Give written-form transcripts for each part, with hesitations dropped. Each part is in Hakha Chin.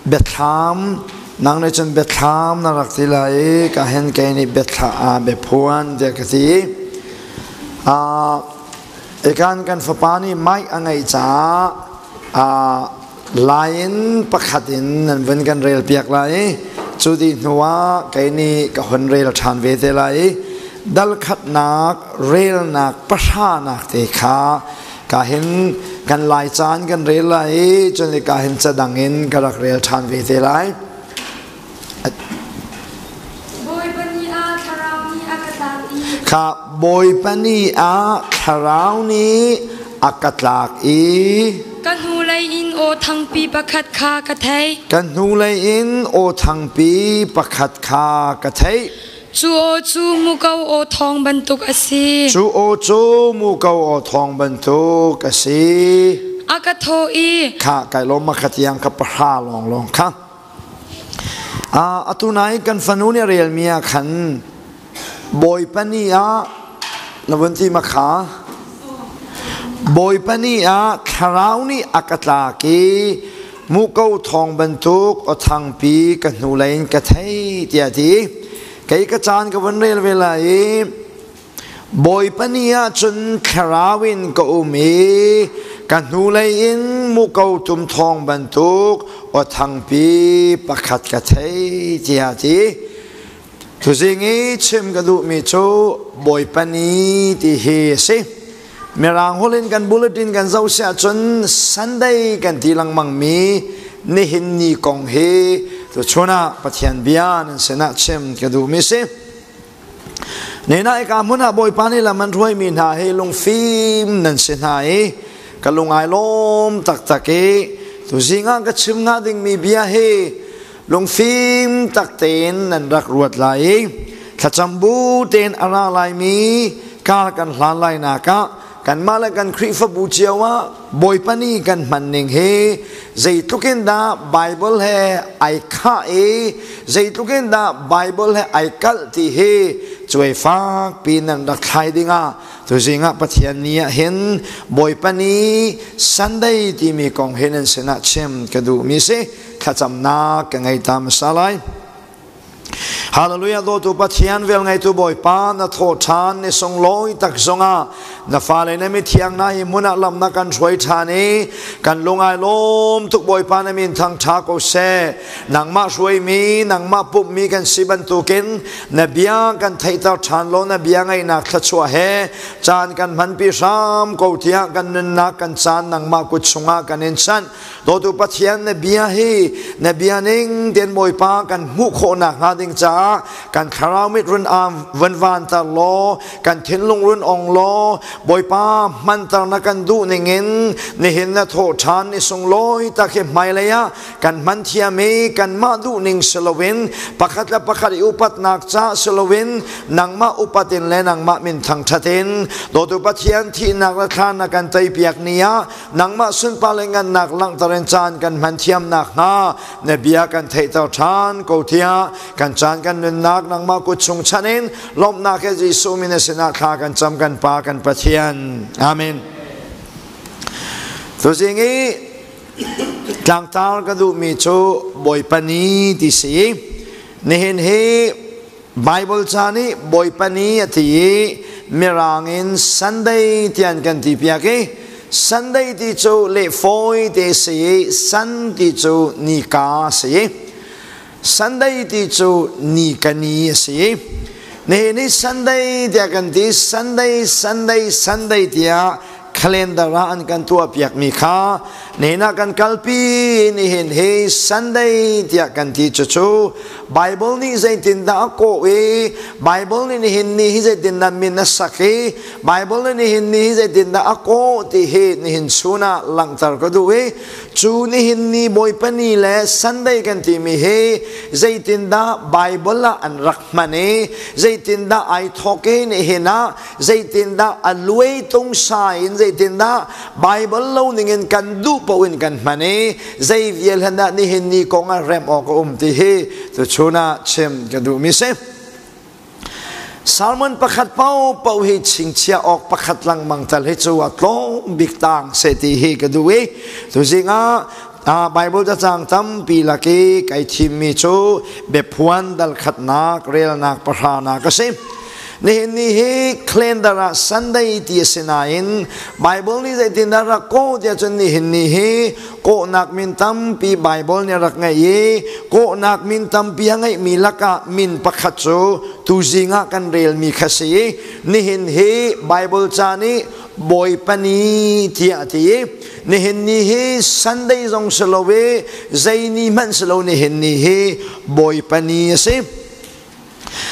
Biathlam nang nih cun biathlam na rak ti lai i ka hen kei nih biathla ah biaphuan tiah ka ti. Ikan kan fapa nih mic a ngeih caah lai in pakhat in nan vun kan rel piak lai i cu dih hnu ah kei nih ka hun rel ṭhan ve te lai i dal khatnak relnak pahranak te kha ka hin kan lai caan kan rel lai i cun ka hin cadang in ka rak rel ṭhan ve te lai. Bawipa ni ah thlarau nih a ka tlak i Kha Bawipa ni ah thlarau nih a ka tlak i ka hnulei in aw thangpi pakhat kha ka theih. Ka hnulei in aw thangpi pakhat kha ka theih. Cu aw cu muko aw thawng bantuk a si. Cu aw cu muko aw thawng bantuk a si. A ka thawh i Kha kai lawm ma kha tiang kha pahra lawng lawng kha. Atu nai kan fanu nih a relmi ah khan Bawipa ni ah na vun ti ma kha Bawipa ni ah thlarau nih a ka tlak i muko thawng bantuk aw thangpi ka hnulei in ka thei tiah a ti. Kei ka caan ka vun rel ve lai i Bawipa ni ah cun thlarau in ka um i ka hnulei in muko tum thawng bantuk aw thangpi pakhat ka thei tiah a ti. Tuzing i chim ka duhmi cu Bawipa ni ti hi a si. Mirang holh in kan bulletin kan zoh si ahcun Sunday kan ti lengmang mi nihin ni kong hi tuchun ah Pathian bia nan sinah chim ka duhmi si. Nena ika hmun ah Bawipa nih lam an hruaimi hna hi lungfim nan si hna i ka lung ai lawm taktak i tuzing ah ka chim hnga dingmi bia hi lungfim tak tein nan rak ruat lai i thlacam bu tein a ra laimi kar kan hlan lai nak ah kanmah le kan Khrihfabu cio ah Bawipa nih kan hman ning hi zeitluk in dah Bible he ai khah i zeitluk in dah Bible he ai kalh ti hi cuai fak pi nan rak thlai dingah tuzing ah Pathian ni ah hin Bawipa ni Sunday timi kong hi nan sinah chim ka duhmi si thlacamnak ka ngei ta hmasa lai. Hallelujah dawtu Pathian vel ngeitu Bawipa na thaw ṭhan ni sunglawi tak zongah na fale na mithiang na hi hmun ah lam na kan hruai ṭhan i kan lungai lawm tuk Bawipa na min thang ṭha ko seh nangmah hruaimi nangmah pumhmi kan si bantukin na bia kan theihter ṭhan law na bia ngaihnak thluachuah he caan kan hmanpi hram ko tiah kan nunnak kan caan nangmah kut chungah kan in chanh Dawtu Pathian na bia hi na bia ning ten Bawipa kan hmuh khawhnak hnga ding caah kan thlarau mit run am van vanter law kan thinlung run ong law Bawipa hmanter na kan duh ning in nihin na thawh ṭhan ni sunglawi tak hi hmailei ah kan hman thiam i kanmah duh ning si loin pakhat le pakhat i upatnak ca si loin nangmah upat in le nangmah min thangṭhat in dawtu Pathian thihnak le thlan na kan teipiak ni ah nangmah sunpar le ngannak langhter in caan kan hman thiam nakhnga na bia kan theihter ṭhan ko tiah kan caan kan nunnak nangmah kut chung chan in lawmhnak he Jesuh min sinah thla kan cam kan Pa kan Pathian. Amen. Tuzing i tlangtar ka duhmi cu Bawipa ni ti si. Nihin hi Bible ca nih Bawipa ni a ti i Mirang in Sunday tian kan ti piak i Sunday ti cu leh fawi te si i Sun ti cu nika a si. Sunday ti cu nika ni a si. Nihin ni Sunday tiah kan ti Sunday Sunday Sunday tiah calendar ah an kan tuah piakmi kha nihin ah kan kalpi nihin hi Sunday tiah kan ti cucu Bible nih zeitindah a kawh i Bible nih nihin ni hi zeitindah min a sak i Bible nih nihin ni hi zeitindah a kawh ti hi nihin chun ah langhter ka duh i cu nihin ni Bawipa ni le Sunday kan timi hi zeitindah Bible ah an rak hman i zeitindah ai thawk i nihin ah zeitindah a luai tung sa in zeitindah Bible lo ningin kan duh paoh in kan hman i zei vial han dah nihin ni kong ah rem awk a um ti hi tuchun ah chim ka duhmi si. Salmon pakhat pau pau hi chingchia awk pakhat langmang tal hi cu a tlawm bik tang se ti hi ka duh i tuzing ah Bible cacang tampi lak i kai thimmi cu biaphuan dal khatnak relnak pahranak a si. Nihin ni hi calendar ah Sunday ti a si nain Bible nih zeitindah rak kawh tiah cun nihin ni hi kawhnak min tampi Bible nih a rak ngeih i kawhnak min tampi a ngeihmi lakah min pakhat cu tuzing ah kan relmi kha si i nihin hi Bible ca nih Bawipa ni tiah a ti i nihin ni hi Sunday zong si lo i zei ni hmanh si lo nihin ni hi Bawipa ni a si.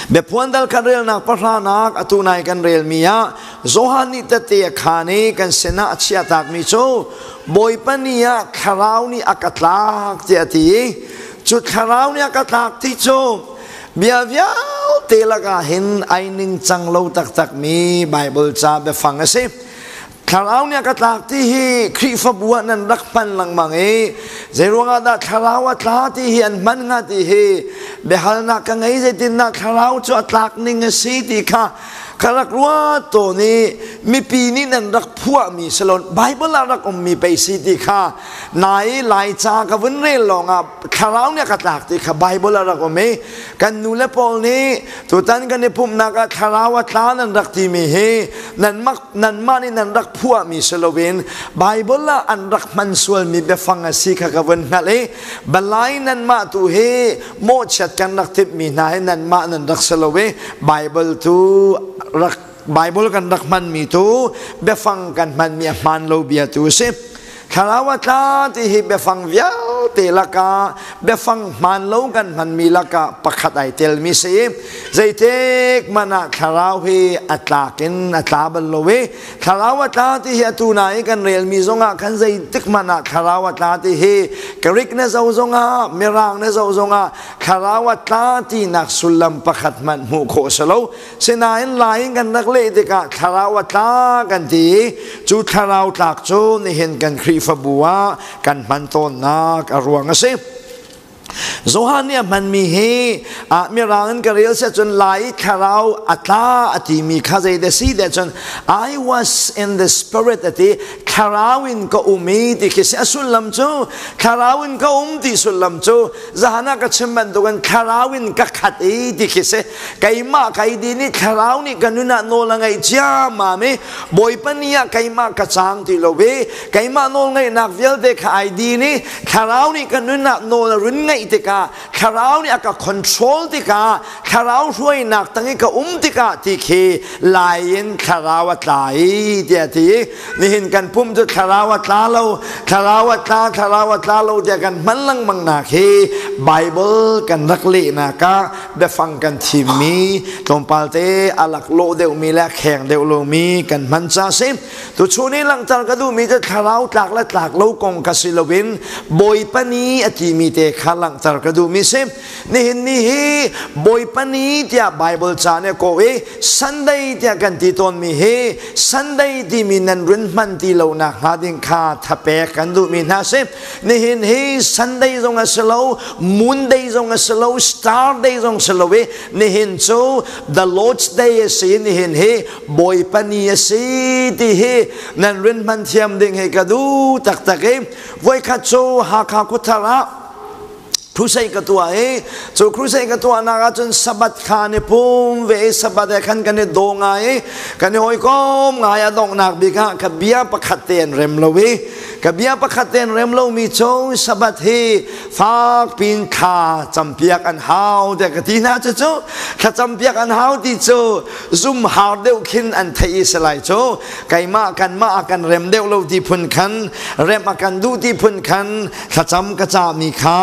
Biaphuan dal kan relnak pahranak atu nai kan relmi ah Johan nih tette a khaan i kan sinah a chiahtakmi cu Bawipa ni ah thlarau nih a ka tlak tiah a ti i cu thlarau nih a ka tlak ti cu bia vialte lakah hin ai ningcang lo taktakmi Baibal ca biafang a si. Thlarau nih a ka tlak ti hi Khrihfabu ah nan rak hman lengmang i zeiruangah dah thlarau a tla ti hi an hman hnga ti hi biahalnak ka ngei. Zeitindah thlarau cu a tlak ning a si ti kha ka rak ruat tawn i mipi nih nan rak phuahmi salon Bible ah rak ummi pei si ti kha nai Laica ka vun rel lawngah thlarau nih a ka tlak ti kha Bible ah rak um i kan nu le pawl nih tutan kan i pumhnak ah thlarau a tla nan rak timi hi nanmah nih nan rak phuahmi si loin Bible ah an rak hman sualmi biafang a si kha ka vun hngalh i balai nanmah tu hi mawhchiat kan rak timhmi hna hi nanmah nan rak si lo i Bible tu rak Bible kan rak hmanmi tu biafang kan hmanmi a hmaan lo bia tu a si. Thlarau a tla ti hi biafang vialte lakah biafang hmaan lo kan hmanmi lakah pakhat ai telmi si. Zeitik hmanh ah thlarau hi a tlak in a tla bal lo i thlarau a tla ti hi atu na i kan relmi zongah khan zeitik hmanh ah thlarau a tla ti hi Greek na zoh zongah Mirang na zoh zongah thlarau a tla tinak sullam pakhat hmanh hmuh khawh si lo. Sinain lai in kan rak leh tikah thlarau a tla kan ti i cu thlarau tlak cu nihin kan Khrihfabu ah kan hman tawnnak a ruang a si. Johan nih a hmanmi hi mirang in ka rel siah cun lai thlarau a tla a timi kha zei de si de cun I was in the spirit a ti, thlarau in ka um i ti khi si. A sullam cu thlarau in ka um ti sullam cu zahan ah ka chim bantukin thlarau in ka khat i ti khi si. Keimah kai di nih thlarau nih ka nun ah nawl a ngeih ciammam i Bawipa ni ah keimah ka cang ti lo i keimah nawl ngeihnak vialte kha ai din i thlarau nih ka nun ah nawl a run ngeih tikah, thlarau nih a ka control tikah, thlarau hruainak tang i ka um tikah ti khi lai in thlarau a tla i tiah ti. Nihin kan pum cu thlarau a tla lo, thlarau a tla, thlarau a tla lo tiah kan hman lengmang nak hi Bible kan rak lehnak ah biafang kan thimmi tlawmpal te a laklawh deuhmi le a kheng deuh lomi kan hman ca si. Tuchun i langhter ka duhmi cu thlarau tlak le tlak lo kong ka si loin Bawipa ni a timi te kha langhter ka duhmi si. Nihin ni hi Bawipa ni tiah Bible ca nih a kawh i Sunday tiah kan ti tawnmi hi Sunday timi nan run hman ti lo nak hnga ding kha thapek kan duhmi hna si. Nihin hi Sunday zong a si lo, Moon Day zong a si lo, Star Day zong si lo i nihin cu the Lord's Day a si. Nihin hi Bawipa ni a si ti hi nan run hman thiam ding hi ka duh taktak i voikhat cu Hakha khuathar ah crusade ka tuah i cu crusade ka tuahnak ahcun Sabbath kha ni pum ve i Sabbath he khan kan i daw ngai i kan i hawikom ngai. A donghnak bik ah ka bia pakhat te an rem lo i ka bia pakhat te an rem lomi cu Sabbath hi fak pin thla campiak an hau tiah ka ti hna. Cucu thla campiak an hau ti cu zum har deuh khin an theih i si lai cu keimah kanmah a kan rem deuh lo ti phun khan rem a kan duh ti phun khan thlacam ka cahmi kha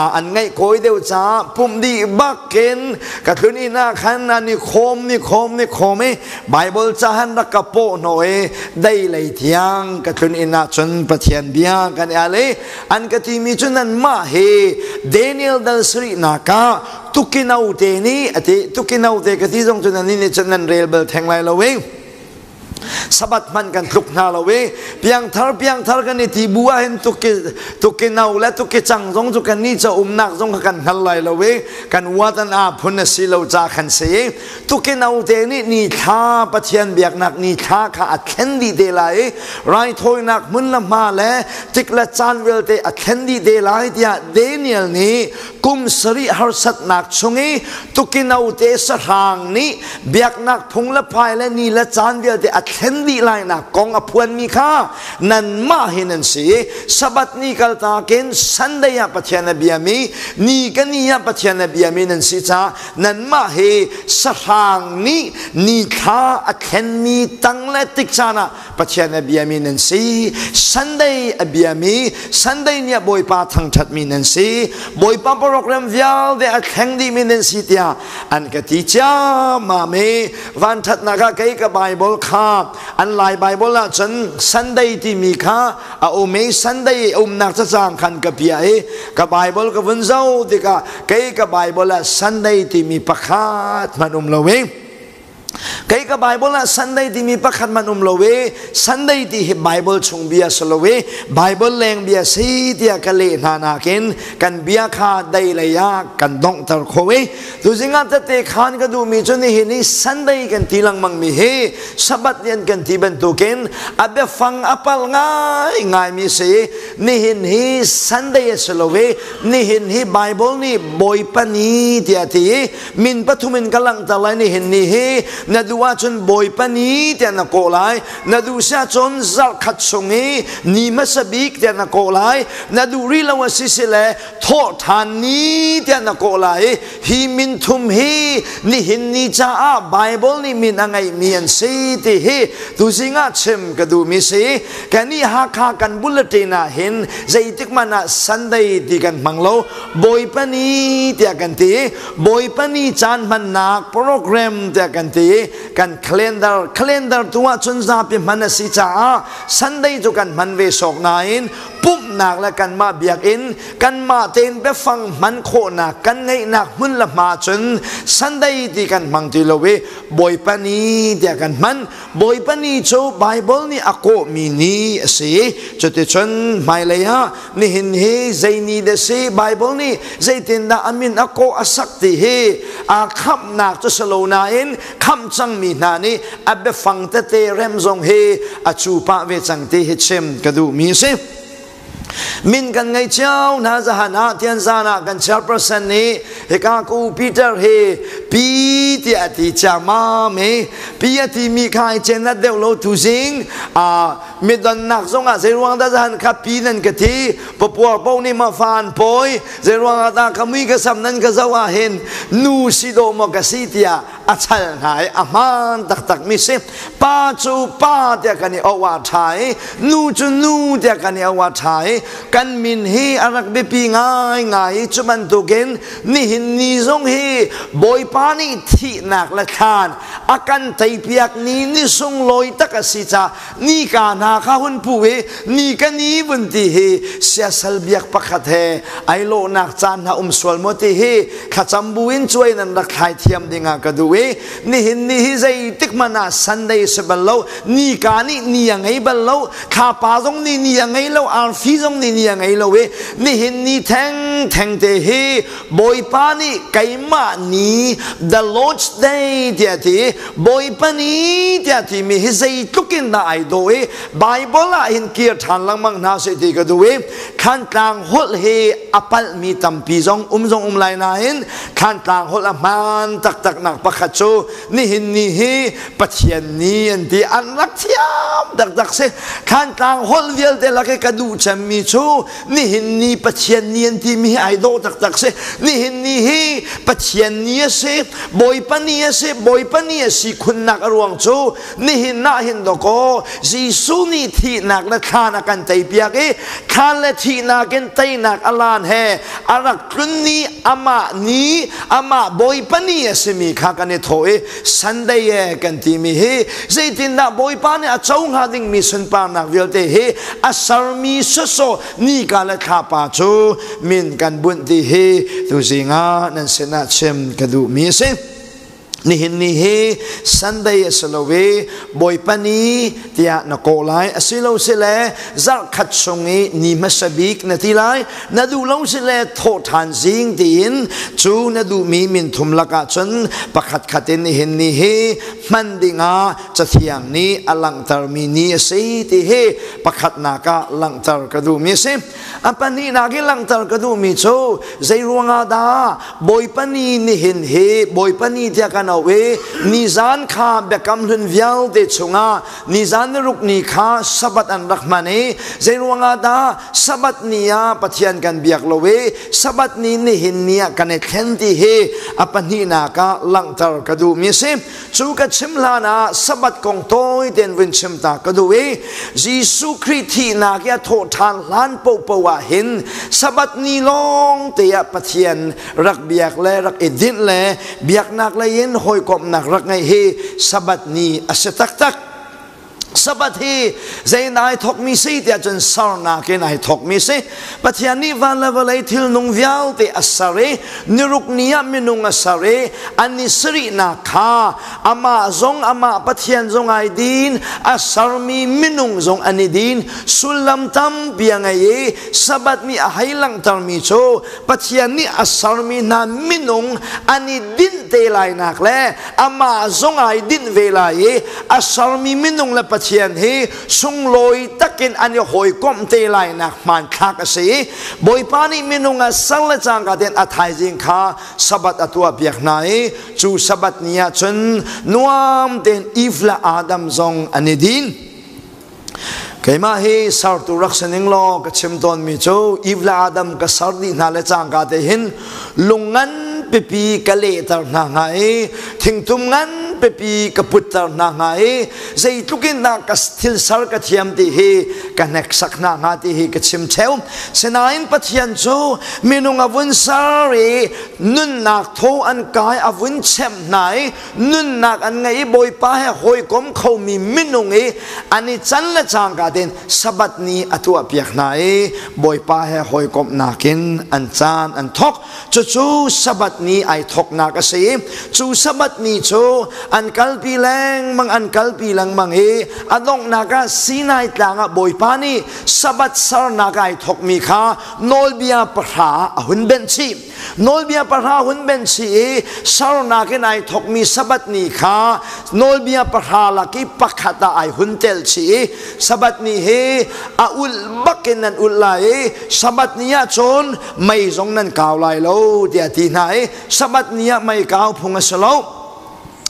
an ngaih kawi deuh caah pumh dih bakin ka tlun inn ah khan an i khawm ni khawm ni khawm i Bible ca han rak ka pawh hnawh i dei lei thiang ka tlun inn ah cun Pathian bia kan i al i an ka timi cu nanmah hi Daniel dal sarihnak ah tukino te nih ati. Tukino te ka ti zong cu nan nih cun nan rel bal theng lai lo i. Sabbath hmanh kan tluk hna lo i piangthar piangthar kan i ti bu ah hin tuki tuki no le tuki cang zong cu kan ni ca umnak zong kha kan hngal lai lo i kan uat an aa phun a si lo ca khan si i tuki no te nih ni thla Pathian biaknak ni thla kha a thlen dih te lai i raithawinak hmun le hma le tik le caan vialte a thlen dih te lai tiah Daniel nih kum sarih harsatnak chung i tukino te sahrang nih biaknak phung le phai le ni le caan vialte a thlen dih lainak kong a phuanmi kha nanmah hi nan si. Sabbath ni kaltakin Sunday ah Pathian a biami ni ka ni ah Pathian a biami nan si caah nanmah hi sahrang nih ni thla a thlenmi tang le tik caan ah Pathian a biami nan si. Sunday a biami, Sunday ni ah Bawipa thangṭhatmi nan si, Bawipa program vialte a thleng dihmi nan si tiah an ka ti ciammam i vanṭhatnak ah kei ka Bible kha an Lai Bible ah cun Sunday timi kha a um i Sunday umnak cacang khan ka piah i ka Bible ka vun zoh tikah kei ka Bible ah Sunday timi pakhat hmanh um lo i kei ka Bible ah Sunday timi pakhat man um lo i Sunday ti hi Bible chung bia si lo i Bible leng bia si tiah ka leh hna nakin kan bia kha dei lei ah kan donghter kho i tuzing ah tete khan ka duhmi cu nihin i Sunday kan ti lengmang mi hi Sabbath ni an kan ti bantukin a biafang a pal ngai ngai mi si. Nihin hi Sunday a si lo i nihin hi Bible nih Bawipa ni tiah ti i min pathum in ka langhter lai. Nihin ni hi na duh ahcun Bawipa ni tiah na kawh lai, na duh si ahcun zarh khat chung i ni hmasa bik tiah na kawh lai, na duh rih lo a si si le thawh ṭhan ni tiah na kawh lai. Hi min thum hi nihin ni caah Bible nih min a ngeihmi an si ti hi tuzing ah chim ka duhmi si. Kannih Hakha kan bulletin ah hin zeitik hmanh ah Sunday ti kan hmang lo, Bawipa ni tiah kan ti. Bawipa ni caan hmannak program tiah kan ti. Kan calendar calendar tu ah cun zapi hman a si caah Sunday cu kan hman ve sawk nain pumhnak le kanmah biakinn kanmah tein biafang hman khawhnak kan ngeihnak hmun le hma cun Sunday ti kan hmang ti lo i Bawipa ni tiah kan hman. Bawipa ni cu Bible nih a kawhmi ni a si. Cuticun hmailei ah nihin hi zei ni dah si, Bible nih zeitindah a min a kawh a sak ti hi aa khamhnak cu si lo nain khamh cangmi hna nih a biafang tete rem zong hi a cu pah ve cang ti hi chim ka duhmi a si. Min kan ngei cio hna. Zahan ah Tianzan ah kan chairperson nih hika ku Peter hi pi tiah ti ciamam i pi a ti mi kha i cenat deuh lo. Tuzing midonnak zong ah zeiruang dah zahan kha pi nan ka ti, papuar po nih ma fa an pawi, zeiruang ah dah ka mui ka sam nan ka zoh ah hin nu si dawh maw ka si tiah a chal hna i a hmaan taktak mi si. Pa cu pa tiah kan i oah ṭha i nu cu nu tiah kan i oah ṭha i kan min hi a rak biapi ngaingai i cu bantukin nihin ni zong hi Bawipa nih thihnak le thlan a kan teipiak ni ni sunglawi tak a si ca ni ka hna kha hun pu i ni ka ni vun ti hi siasal biak pakhat he ai lawhnak caan hna um sual maw ti hi thlacam buin cuai nan rak thlai thiam dingah ka duh i nihin ni hi zeitik hmanh ah Sunday si bal lo, ni ka nih ni a ngei bal lo, thlapa zong nih ni a ngei lo, arfi zong nih ni a ngei lo i nihin ni theng theng te hi Bawipa nih keimah ni, the Lord's Day tiah ti, Bawipa ni tiah timi hi zeitluk in dah ai dawh i Bible ah hin kir ṭhan lengmang hna seh ti ka duh i Thlantlang holh hi a palhmi tampi zong um zong um lai nain Thlantlang holh a hmaan taktak nak pakhat cu nihin ni hi Pathian ni an ti, an rak thiam taktak si. Thlantlang holh vialte lak i ka duh cemmi cu nihin ni Pathian ni an timi hi ai dawh taktak si. Nihin ni hi Pathian ni a si, Bawipa ni a si. Bawipa ni a si khunnak a ruang cu nihin ah hin dawkaw Jesuh nih thihnak le thlan a kan teipiak i thlan le thihnak in teinak a lan he a rak tlun ni, amah ni, amah Bawipa ni a simi kha kan i thawh i Sunday e kan timi hi zeitindah Bawipa nih a co hnga dingmi sunparnak vialte hi a sermi sawsawh nika le thlapa cu min kan bunh ti hi tuzing ah nan sinah chim ka duhmi a si. Nihin ni hi Sunday a si lo i Bawipa ni tiah na kawh lai asilo sile zarhkhat chung i ni hmasa bik na ti lai na duh lo sile thawhṭhan zing tiin cu na duhmi minthum lakah cun pakhat khat in nihin ni hi hman dingah cathiang nih a langhtermi ni a si ti hi pakhatnak ah langhter ka duhmi a si. A pahnihnak i langhter ka duhmi cu zei ruangah dah Bawipa ni nihin hi Bawipa ni tiah kan auh i nizan kha biakam hlun vialte chungah nizan ni ruk ni kha Sabbath an rak hman i zei ruangah dah Sabbath ni ah Pathian kan biak lo i Sabbath ni nihin ni ah kan i thlen ti hi a pahnihnak ah langhter ka duhmi a si. Cu ka chim hlan ah Sabbath kong tawi tein vun chim ta ka duh i Jesuh Khrih thihnak i a thawhṭhan hlan paohpaoh ah hin Sabbath ni lawng te ah Pathian rak biak le rak i dinh le biaknak lei in hawikomhnak rak ngeih hi Sabbath ni a si taktak. Sabbath hi zein ai thawkmi si tiah cun sarnak in ai thawkmi si. Pathian nih van le vawlei thilnung vialte a ser i niruk ni ah minung a ser i an i sarihnak kha amah zong amah Pathian zong ai din, a sermi minung zong an i din. Sullam tampi a ngei i Sabbath nih a hei langhtermi cu Pathian nih a sermi hna minung an i dinh te lainak le amah zong ai dinh ve lai i a sermi minung le Pathian hi sunglawi takin an i hawikomh te lainak hmanthlak a si i Bawipa nih minung a ser le cangka tein a thaizing kha Sabbath a tuah piak hna i cu Sabbath ni ah cun nuam tein Eve le Adam zong an i din. Keimah hi sertu rak si ning law ka chim tawnmi cu Eve le Adam ka ser dih hna le cangka te hin lung ngan pipi ka lehter hna hnga i thingtum ngan pipi ka putter hna hnga i zeitluk in dah ka thil ser ka thiam ti hi ka hneksak hna hnga ti hi ka chim theo. Sinain Pathian cu minung a vun ser i nunnak thaw an kai a vun chem hna i nunnak an ngei i Bawipa he hawikom khomi minung i an i can le cangka tein Sabbath ni a tuahpiak hna i Bawipa he hawikomhnak in an caan an thawk. Cucu Sabbath ni ai thawknak a si i cu Sabbath ni cu an kalpi lengmang an kalpi lengmang i a donghnak ah Sinai tlang ah Bawipa nih Sabbath sernak ai thawkmi kha nawlbia pahra a hun benh chih. Nawlbia pahra hun ben si i sarnak in ai thokmi Sabbath ni kha nawlbia pahra lak i pakhat ah ai hun tel chih i Sabbath ni hi a ulh bak in nan ulh lai i Sabbath ni ah cun mei zong nan kau lai lo tiah ti hna i Sabbath ni ah mei kau phung a si lo.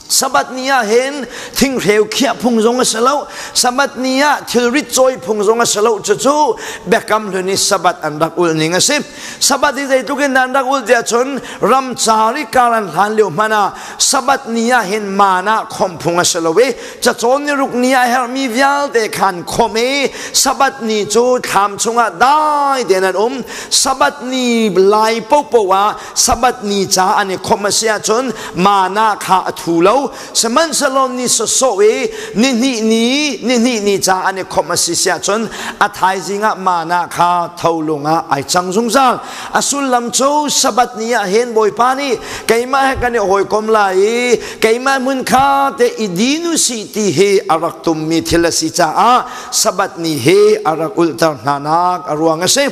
Sabbath ni ah hin thinghreu khiah phung zong a si lo. Sabbath ni ah thilrit cawi phung zong a si lo. Cucu Biakam Hlun i Sabbath an rak ulh ning a si. Sabbath hi zeitluk in an rak ulh tiah cun ramcar i kar an hlan lio hmanh ah Sabbath ni ah hin mana khawmh phung a si lo i cacawn ni ruk ni ah herhmi vialte khan khawmh i Sabbath ni cu thlam chungah dai tein an um. Sabbath ni lai paohpaoh ah Sabbath ni ca an i khawmh a si ahcun mana kha a thu lo. Sihmanhsehlaw ni sawsawh i nihnih ni nihnih ni ca an i khawmh a si si ahcun a thaizing ah mana kha tholung ah ai cang zungzal. A sullam cu Sabbath ni ah hin Bawipa nih keimah he kan i hawikom lai i keimah hmun kha te i din u sih ti hi a rak tummi thil a si caah Sabbath ni hi a rak ulhter hna nak a ruang a si.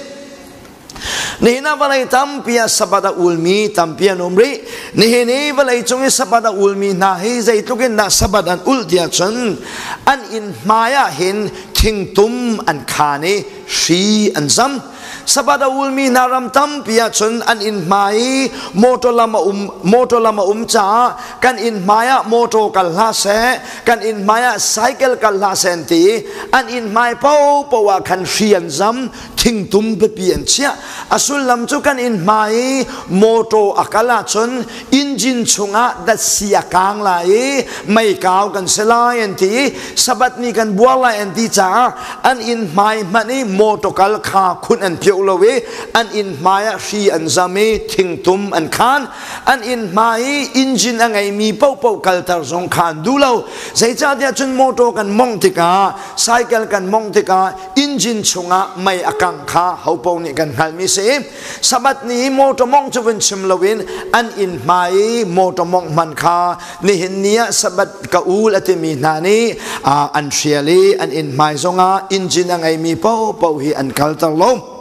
Nihin ah vawlei tampi ah Sabbath a ulmi tampi an um rih. Nihin i vawlei cung i Sabbath a ulmi hna hi zeitluk in dah Sabbath an ulh tiah cun an inn hmai ah hin thingtum an khaan i hri an zam. Sabbath a ulmi hna ram tampi ah cun an inn hmai i motor lam a um motor lam a um caah kan inn hmai ah motor kal hlah seh, kan inn hmai ah cycle kal hlah seh an ti i an inn hmai paohpaoh ah khan hri an zam. Thingtum pipi an chiah. A sullam cu kan inn hmai i mawṭaw a kal ahcun engine chungah datsi a kaang lai i meikau kan si lai an ti i Sabbath ni kan buar lai an ti caah an inn hmai hmanh i mawṭaw kal kha khunh an phioh lo i an inn hmai ah hri an zam i thingtum an khaan. An inn hmai i engine a ngeimi paohpaoh kalter zong kha an duh lo. Zeicahtiah cun mawṭaw kan mawngh tikah cycle kan mawngh tikah engine Engine chungah mei a kang kha hopo nih kan hngalhmi si. Sabbath ni motor mong cu vun chim loin an inn hmai i motor mong hman kha nihin ni ah Sabbath ka ul a timi hna nih an hrial i an inn hmai zongah engine a ngeimi paohpaoh hi an kalter lo.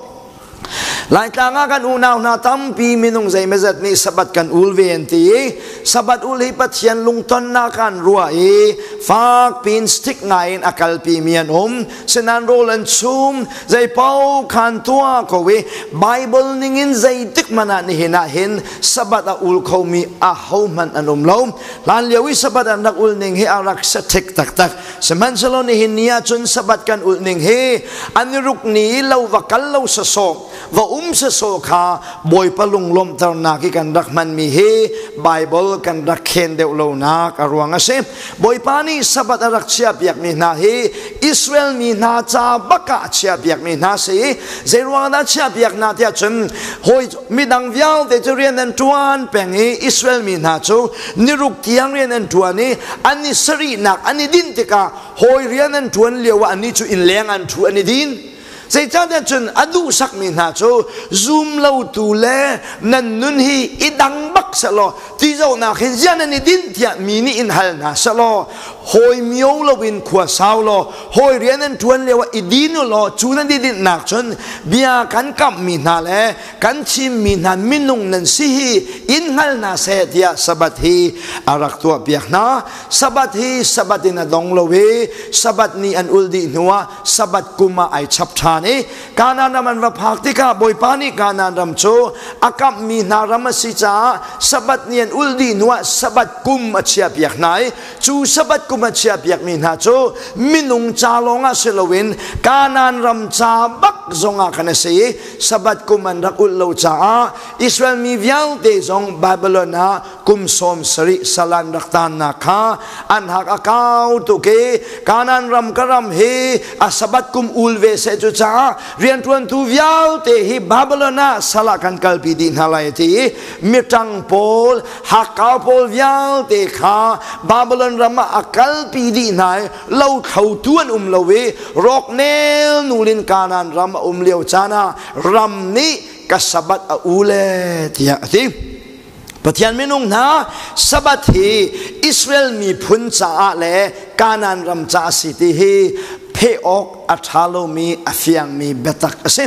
Laitlang ah kan unau hna tampi minung zeimazat nih Sabbath kan ul ve an ti i Sabbath ul hi Pathian lungtonnak an ruah i fak pin stick ngai in a kalpi mi an um. Sinan rawl an chum zeipau khan tuah ko i Bible ningin zeitik hmanh ah nihin ah hin Sabbath a ul khomi ahohmanh an um lo. Hlan lio i Sabbath an rak ul ning hi a rak sathik taktak. Sihmanhsehlaw nihin ni ah cun Sabbath kan ulh ning hi an i ruk ni lo va kal lo sasawh va um sasawh kha Bawipa lunglawmhternak i kan rak hmanmi hi Bible kan rak khen deuh lonak a ruang a si. Bawipa nih Sabbath a rak chiahpiakmi hna hi Israel mi hna ca bak ah a chiahpiakmi hna si. Zeiruang dah chiahpiak hna tiah cun hawi midang vialte cu rian an ṭuan peng i Israel mi hna cu niruk tiang rian an ṭuan i an i sarihnak an i dinh tikah hawi rian an ṭuan lio ah annih cu innleng an ṭhu an i din. Zeicahtiah cun a duhsakmi hna cu zum lotu le nan nun hi i dang bak sehlaw ti zohnak hin ziah nan i dinh tiah mi nih in hal hna sehlaw hawi mio loin khua sau law hawi rian an ṭuan lio ah i din u law cu nan i dinhnak cun bia kan kamhmi hna le kan thimmi hna minung nan si hi in hngal hna seh tiah Sabbath hi a rak tuahpiak hna. Sabbath hi Sabbath in a dong lo i Sabbath ni an ul dih hnuah Sabbath kum ah ai chap ṭhan i Kanaan ram an va phak tikah Bawipa nih Kanaan ram cu a kamhmi hna ram a si caah Sabbath ni an ul dih hnuah Sabbath kum a chiahpiak hna i cu Sabbath kum a chiahpiakmi hna cu minung ca lawngah si loin Kanaan ram ca bak zongah khan a si i Sabbath kum an rak ulh lo caah Israel mi vialte zong Babylon ah kum 70 salan rak taannak kha an hak a kau tuk i Kanaan ram ka ram hi a Sabbath kum ul ve seh cu caah rianṭuantu vialte hi Babylon ah sal ah kan kalpi dih hna lai ti i miṭang pawl hakkau pawl vialte kha Babylon ram ah a kalpi dih hna i lothlotu an um lo i rawknel nulin Kanaan ram a um lio caan ah ram nih ka Sabbath a u le tiah a ti. Pathian minung hna Sabbath hi Israel miphun caah le Kanaan ram caah a si ti hi pheh awk a ṭha lomi a fiangmi biatak a si.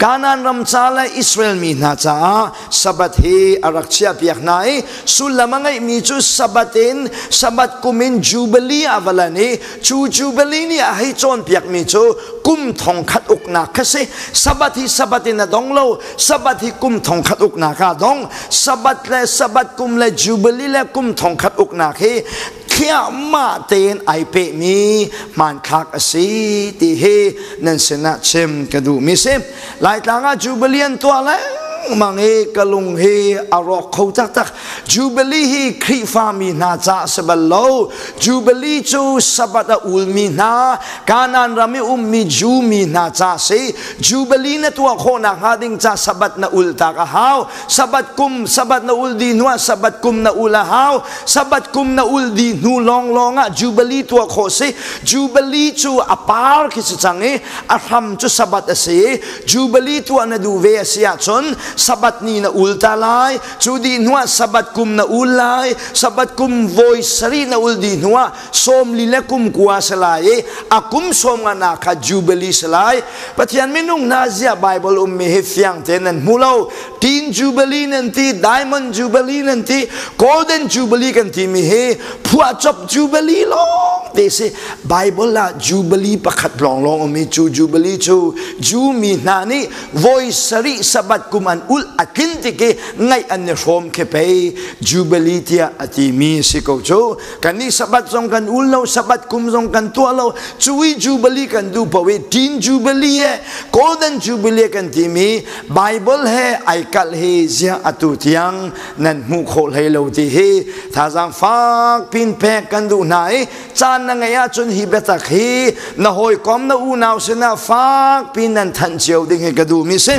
Kanaan ram ca le Israel mi hna caah Sabbath hi a rak chiahpiak hna i sullam a ngeihmi cu Sabbath in Sabbath kum in Jubilee ah va lan i cu Jubilee nih a hei cawnpiakmi cu kum thongkhat uknak kha si. Sabbath hi Sabbath in a dong lo. Sabbath hi kum thongkhat uknak ah dong. Sabbath le Sabbath kum le Jubilee le kum thongkhat uknak hi thliahmah tein ai pehmi hmanthlak a si ti hi nan sinah chim ka duhmi si. Laitlang ah Jubilee an tuah lengmang i ka lung hi a rawk kho taktak. Jubilee hi Khrihfami hna ca a si bal lo. Jubilee cu Sabbath a ulmi hna, Kanaan ram i ummi Jew mi hna ca a si. Jubilee na tuah khawh nakhnga ding ca Sabbath na ul tak a hau. Sabbath kum, Sabbath na ul dih hnuah Sabbath kum na ul a hau. Sabbath kum na ul dih hnu lawnglawng ah Jubilee tuah khawh si. Jubilee cu a par khi si cang i a hram cu Sabbath a si. Jubilee tuah na duh ve a si ahcun Sabbath ni na ul ta lai. Cu dih hnuah Sabbath kum na ul lai. Sabbath kum voi sarih na ul dih hnuah 40 le kum kua si lai i a kum sawm nga na kha Jubilee si lai. Pathian minung hna ziah Bible ummi hi fiang tein nan hmu lo. Teen Jubilee nan ti, Diamond Jubilee nan ti, Golden Jubilee kan timi hi phuahcop Jubilee lawng te si. Bible ah Jubilee pakhat lawnglawng ummi cu Jubilee cu Jew mi hna nih voi sarih Sabbath kum an ulh a tlin tik i ngaih an i hrawm khi pei Jubilee tiah a timi si ko cu. Kannih Sabbath zong kan ul lo, Sabbath kum zong kan tuah lo. Cui Jubilee kan duh paoh i Teen Jubilee he Golden Jubilee kan timi Bible he ai kalh hi ziah atu tiang nan hmuh khawh hlei lo ti hi thazaang fak pin pek kan duh hna i caan na ngeih ahcun hi biatak hi na hawikom na unau sinah fak pin nan thanh cio ding hi ka duhmi si.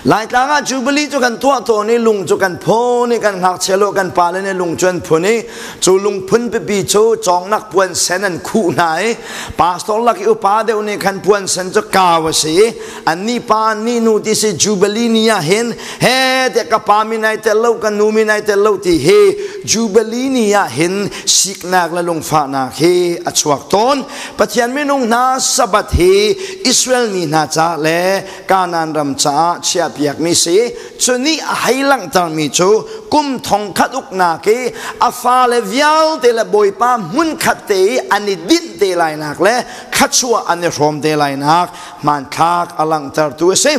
Laitlang ah Jubilee cu kan tuah tawn i lung cu kan phun i kan ngakchia lo kan pale nih lung cu an phun i cu lungphun pipi cu cawngnak puan sen an khuh hna i pastor lak i upa deuh nih khan puan sen cu kau a si i annih pa annih nu ti si Jubilee ni ah hin he tiah ka pa min ai tel lo ka nu min ai tel lo ti hi Jubilee ni ah hin siknak le lungfahnak hi a chuak tawn. Pathian minung hna, Sabbath hi Israel mi hna ca le Kanaan ram caah chiahpiakmi si. Cu nih a hei langhtermi cu kum thongkhat uknak i a fale vialte le Bawipa hmunkhat te i an i dinh te lainak le thluachuah an i hrawm te lainak hmanthlak a langhtertu a si.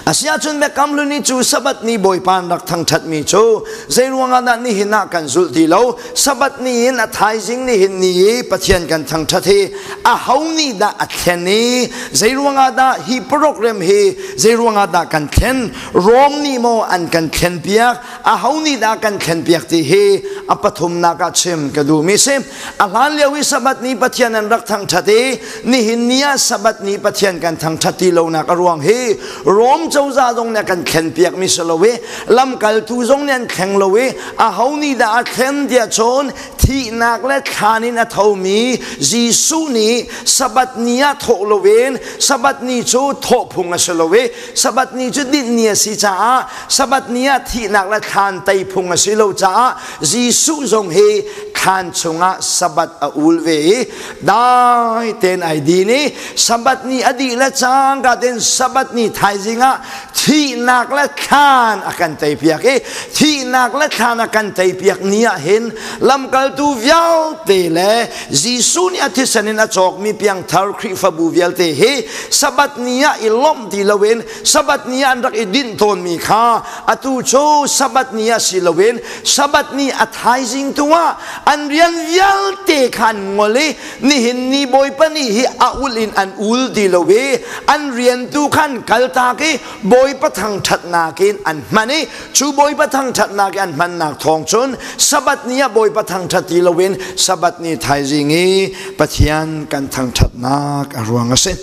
Asiahcun Biakam Hlun i cu Sabbath ni Bawipa an rak thangṭhatmi cu zeiruangah dah nihin ah kan zulh ti lo? Sabbath ni in a thaizing nihin ni i Pathian kan thangṭhat hi aho nih dah a thlen i zeiruangah dah hi program hi zeiruangah dah kan thlen? Rom nih maw an kan thlenpiak? Aho nih dah kan thlenpiak ti hi a pathumnak ah chim ka duhmi si. A hlan lio i Sabbath ni Pathian an rak thangṭhat i nihin ni ah Sabbath ni Pathian kan thangṭhat ti lonak a ruang hi Rom cozah zong nih a kan thlenpiakmi si lo i lamkaltu zong nih an thleng lo i aho nih dah a thlen tiah cun thihnak le thlan in a thomi Jesuh nih Sabbath ni ah thawh loin, Sabbath ni cu thawh phung a si lo i Sabbath ni cu dinh ni a si caah Sabbath ni ah thihnak le thlan tei phung a si lo caah Jesuh zong hi thlan chungah Sabbath a ul ve i dai tein ai din i Sabbath ni a dih le cangka tein Sabbath ni thaizing ah thihnak le thlan a kan teipiak i thihnak le thlan a kan teipiak ni ah hin lamkaltu vialte le Jesuh nih a thisen in a cawkmi piangthar Khrihfabu vialte hi Sabbath ni ah i lawmh ti loin Sabbath ni ah an rak i dinh tawnmi kha atu cu Sabbath ni ah si loin Sabbath ni a thaizing tu ah an rian vialte kha an ngol i nihin ni Bawipa ni hi a ul in an ul ti lo i an rian tu khan kaltak i Bawipa thangṭhatnak in an hman i cu Bawipa thangṭhatnak i an hmannak thawng cun Sabbath ni ah Bawipa thangṭhat ti loin Sabbath ni thaizing i Pathian kan thangṭhatnak a ruang a si.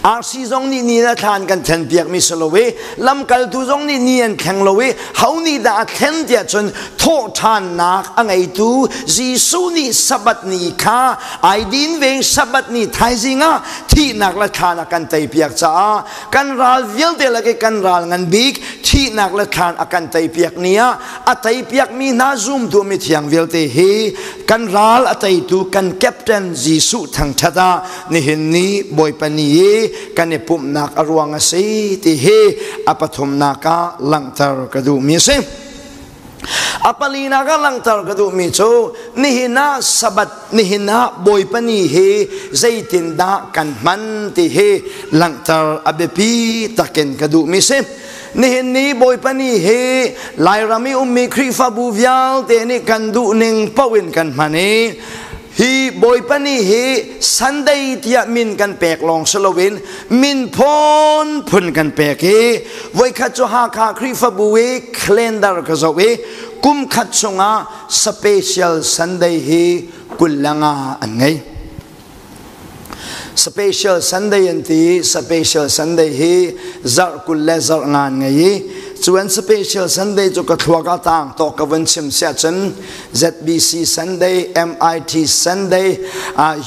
RC zong nih ni le thla an kan thlen piakmi si lo i lamkaltu zong nih ni an thleng lo i ho nih dah a thlen tiah cun thawhṭhannak a ngeitu Jesuh nih Sabbath ni kha ai din ve. Sabbath ni thaizing ah thihnak le thlan a kan teipiak caah kan ral vialte lak i kan ral ngan bik thihnak le thlan a kan teipiak ni ah a teipiakmi hna zumtu mithiang vialte hi kan ral a teitu kan captain Jesuh thangṭhat ah nihin ni Bawipa ni i kan i pumhnak a ruang a si ti hi a pathumnak ah langhter ka duhmi a si. A palinak ah langhter ka duhmi cu nihin ah Sabbath, nihin ah Bawipa ni hi zeitindah kan hman ti hi langhter a biapi takin ka duhmi si. Nihin ni Bawipa ni hi Lairam i ummi Khrihfabu vialte nih kan duhning paoh in kan hman i hi Bawipa ni hi Sunday tiah min kan pek lawng si loin min phun phun kan pek i voikhat cu Hakha Khrihfabu i calendar ka zoh i kum khat chungah special Sunday hi 25 an ngei. Special Sunday an ti. Special Sunday hi zarh 20 le zarh nga an ngei i cu an Special Sunday cu ka thluak ah tang tawk ka vun chim siah cun ZBC Sunday, MIT Sunday,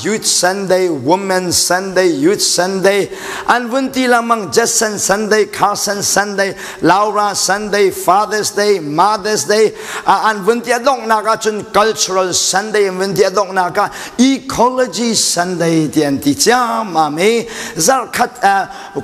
Youth Sunday, Women Sunday, Youth Sunday, an vun ti lengmang Jetson Sunday, Carson Sunday, Laura Sunday, Father's Day, Mother's Day, an vun ti a donghnak ah cun Cultural Sunday an vun ti a donghnak ah Ecology Sunday ti an ti ciammam i zarhkhat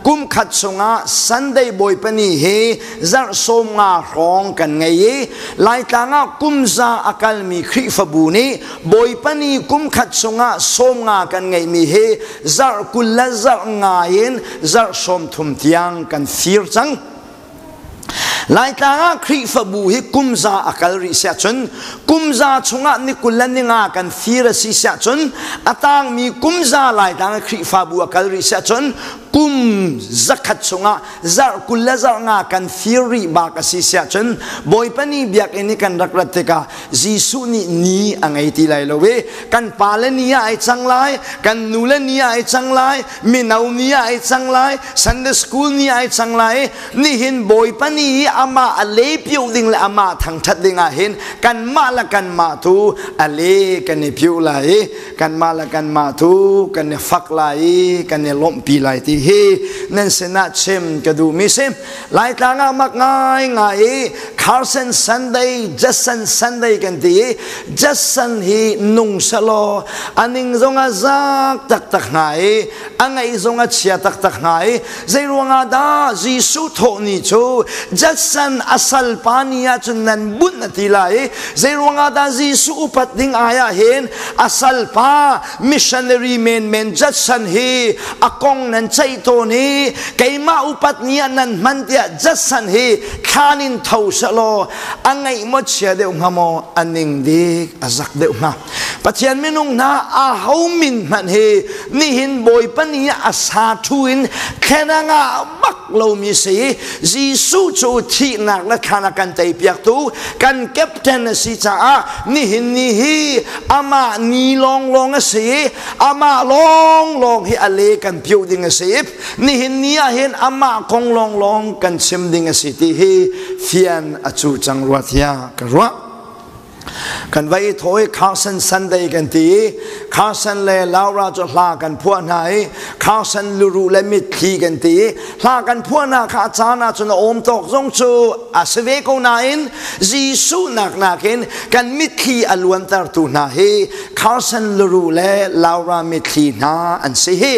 kum khat chungah Sunday Bawipa ni hi zarh 15 hrawng kan ngei i Laitlang ah kum za a kalmi Khrihfabu nih Bawipa ni kum khat chungah 15 kan ngeihmi hi zarh 20 le zarh nga in zarh 30 tiang kan fir cang. Laitlang ah Khrihfabu hi kum za a kal rih siah cun kum za chungah ni 20 le ni nga kan fir a si siah cun a tangmi kum za Laitlang ah Khrihfabu a kal rih siah cun Kum 100 chungah zarh 20 le zarh nga kan fir rih bak a si siah cun Bawipa ni biakinn i kan rak rat tikah Jesuh nih ni a ngei ti lai lo i kan pale ni ah ai cang lai, kan nule ni ah ai cang lai, mino ni ah ai cang lai, Sunday school ni ah ai cang lai. Nihin Bawipa ni i amah a le pio ding le amah thangṭhat ding ah hin kanmah le kanmah tu a le kan i pio lai i kanmah le kanmah tu kan i fak lai i kan i lawmhpi lai ti hi nan sinah chim ka duhmi si. Laitlang ah mak ngai ngai i Carson Sunday, Jason Sunday kan ti i Jason hi nung selaw a ning zong a zak taktak hnga i a ngaih zong a chia taktak hnga i zei ruangah dah Jesuh thawh ni cu Jason a salpa ni ah cun nan bunh a ti lai i zei ruangah dah Jesuh upat ding ai ah hin a salpa missionary menmen Judson hi a kong nan ceih tawn i keimah upat ni ah nan hman tiah Judson hi thlan in tho selaw a ngaih maw chia deuh hnga maw a ning dik a zak deuh hnga. Pathian minung hna a ho min hmanh hi nihin Bawipa ni ah a sa thu in thlen a ngah bak lomi si. Jesuh cu thihnak le thlan a kan teipiaktu kan captain a si caah nihin ni hi amah ni lawnglawng a si. Amah lawnglawng hi a le kan piuh ding a si. Nihin ni ah hin amah kong lawnglawng kan chim ding a si ti hi fian a cu cang rua tiah ka ruah. Kan va i thaw i Carson Sunday kan ti i Carson le Laura cu hla kan phuah hna i Carson luruh le mitthli kan ti i hla kan phuah hna kha a caan ah cun a awm tawk zong cu a si ve ko nain Jesuh nak nakin kan mitthli a luantertu hna hi Carson luruh le Laura mitthli hna an si hi.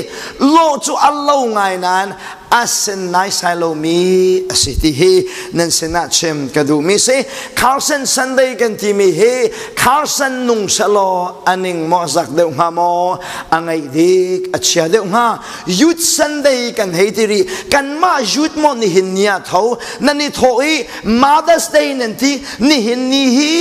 Lawh cu a lo ngai nain a sin naisai lomi a si ti hi nan sinah chim ka duhmi si. Carson Sunday kan timi hi Carson nung selaw a ning maw zak deuh hnga maw, a ngaih dik a chia deuh hnga. Youth Sunday kan hei ti rih. Kanmah youth maw nihin ni ah tho nan i thawh i Mother's Day nan ti. Nihin ni hi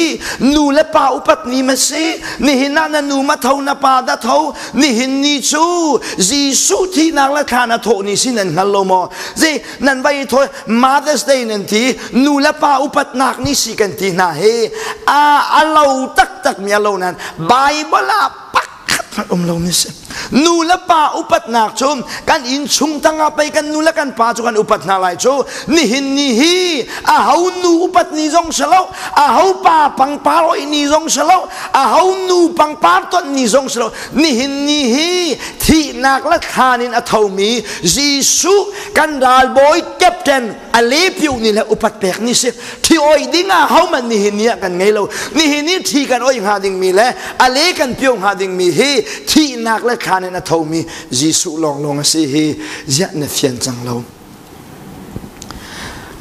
nu le pa upat ni ma si. Nihin ah na nu ma tho, na pa dah tho. Nihin ni cu Jesuh thihnak le thlan a thawh ni si nan hngal lo maw? Zei nan vai thawi Mother's Day nan ti, nu le pa upatnak ni si kan ti hna hi a a lo taktak mi a lo nan Bible ah pakhat hmanh um lo mi si. Nu le pa upatnak cu kan inn chung tangah pei kan nu le kan pa cu kan upat hna lai cu. Nihin ni hi a ho nu upat ni zong si lo, a ho pa pangpar oi ni zong si lo, a ho nu pangpar ton ni zong si lo. Nihin ni hi thihnak le thlan in a thomi Jesuh kan ralbawi captain a lepiu ni le upat pek ni si. Thi oi ding ah hohmanh nihin ni ah kan ngei lo. Nihin ni thi kan oi hnga dingmi le a le kan pio hnga dingmi hi thihnak le thlan in a thomi Jesuh lawnglawng a si hi ziah na fian cang lo.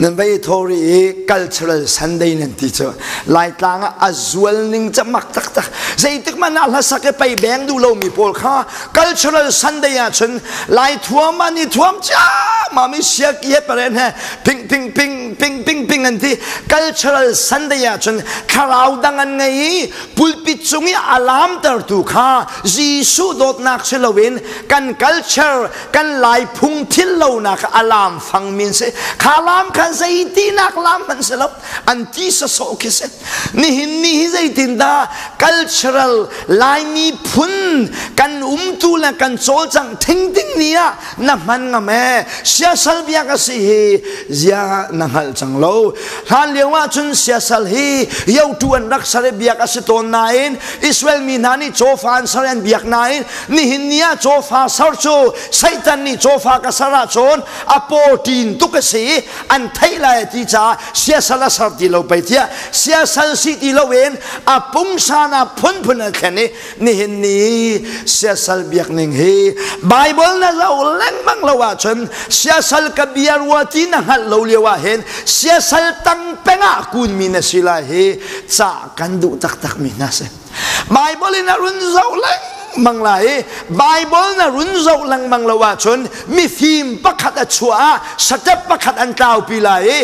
Nan vai thori i cultural Sunday nan ti cu Laitlang ah a zual ning ca mak taktak. Zeitik man ah hlasak i pei beng duh lomi pawl kha cultural Sunday ah cun Lai thuam an i thuam ciammam i siaki he paren he ping ping ping ping ping ping an ti. Cultural Sunday ah cun thlarau dang an ngei i pulpit cung i a laamtertu kha Jesuh dawtnak si loin kan culture kan Lai phung thil lonak a lam fang min si. Kha lam kha zeitinak lam hmanh si lo, an ti sawsawh khi si. Nihin ni hi zeitin dah cultural Laimi phun kan umtu le kan cawlcangh thing ding ni ah na hman ngam e? Siasal biak a si hi zia na hngalh cang lo. Hlan lio ah cun siasal hi yotu an rak sar i biak a si tawn nain Israel mi hna nih cawfa an sar i an biak nain nihin ni ah cawfa sar cu Satan nih cawfa ka sar ahcun a pawṭin tuk a si i an theih lai a ti caah siasal a sar ti lo pei tiah siasal si ti loin a pungsan ah phunphun an thlen i nihin ni siasal biak ning hi Bible na zoh lengmang lo ahcun siasal ka bia rua ti na hngalh lo lio ah hin siasal tang peng ah kunmi na si lai hi cah kan duh taktak mi hna si. Bible in a run zoh lengmang lai i Bible na run zoh lengmang lo ahcun mifim pakhat a chuah ah step pakhat an tlaupi lai i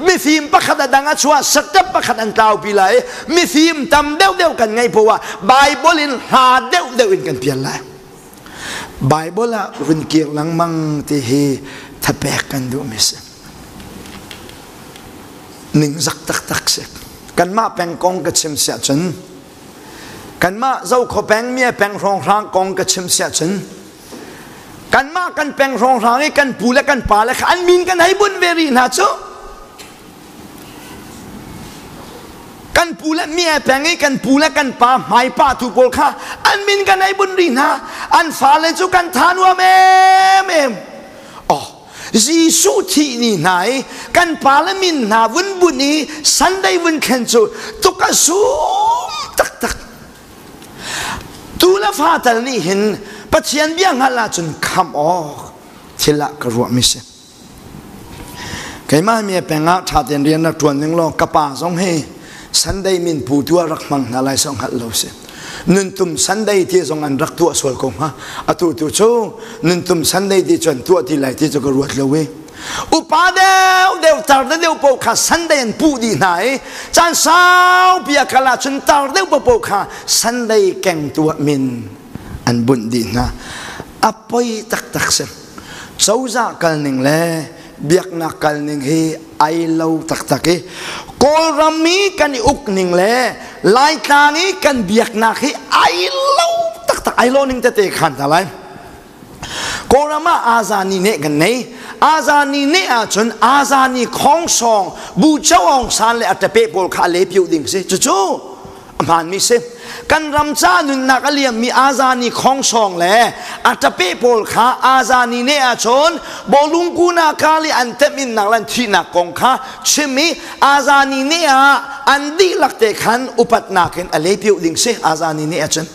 mifim pakhat a dang a chuah step pakhat an tlaupi lai i mifim tam deuhdeuh kan ngeih poah Bible in hla deuhdeuh in kan pial lai. Bible ah run kir lengmang ti hi thapek kan duhmi si. Ningzak taktak si. Kanmah peng kong ka chim siah cun kanmah Zokhua peng mi peng hrawnghrang kong ka chim siah cun kanmah kan peng hrawnghrang i kan pu le kan pa le kha an min kan hei bunh ve rih hna cu. Kan pu le mi peng i kan pu le kan pa hmai pa tu pawl kha an min kan ei bun rih hna. An fale cu kan tha nuam em em. Oh, Jesuh thih ni hna i kan pa le min hna vun bunh i Sunday vun thlen cu tuk a sum taktak. Tu le fa tal nih hin Pathian bia hngalh ahcun khamh awk thil ah ka ruahmi si. Keimah mi peng ah ṭha tein rian rak ṭuan ning law ka pa zong hi Sunday min pu tu ah rak hmang hna lai song hngalh lo si. Nuntum Sunday ti zong an rak tuah sual ko hnga. Atu tu cu nuntum Sunday ti cu an tuah ti lai ti cu ka ruat lo i. Upa deuh deuh tar deuh paoh kha Sunday an puh dih hna i caan saupi a kal ahcun tar deuh paoh kha Sunday keng tuah min an bunh dih hna. A poi taktak si. Cozah kalning le biaknak kalning hi ai lo taktak i Kawlram i kan i ukning le Laitlang i kan biaknak hi ai lo taktak ai lo ning tete khan hna lai. Kawlram ah Azani ne kan nei. Azani ne ahcun Azani khongsong Bu Cho Aung San le a ṭape pawl kha a le piu ding si. Cucu a hmaanmi si. Kan ram ca nunnak a liammi Azani khongsong le a ṭape pawl kha Azani ne ahcun bawlung kuna kali an temhinnak le an thihnak kong kha chim i Azani ne ah an dihlak te khan upatnak in a lepiu ding si Azani ne ahcun.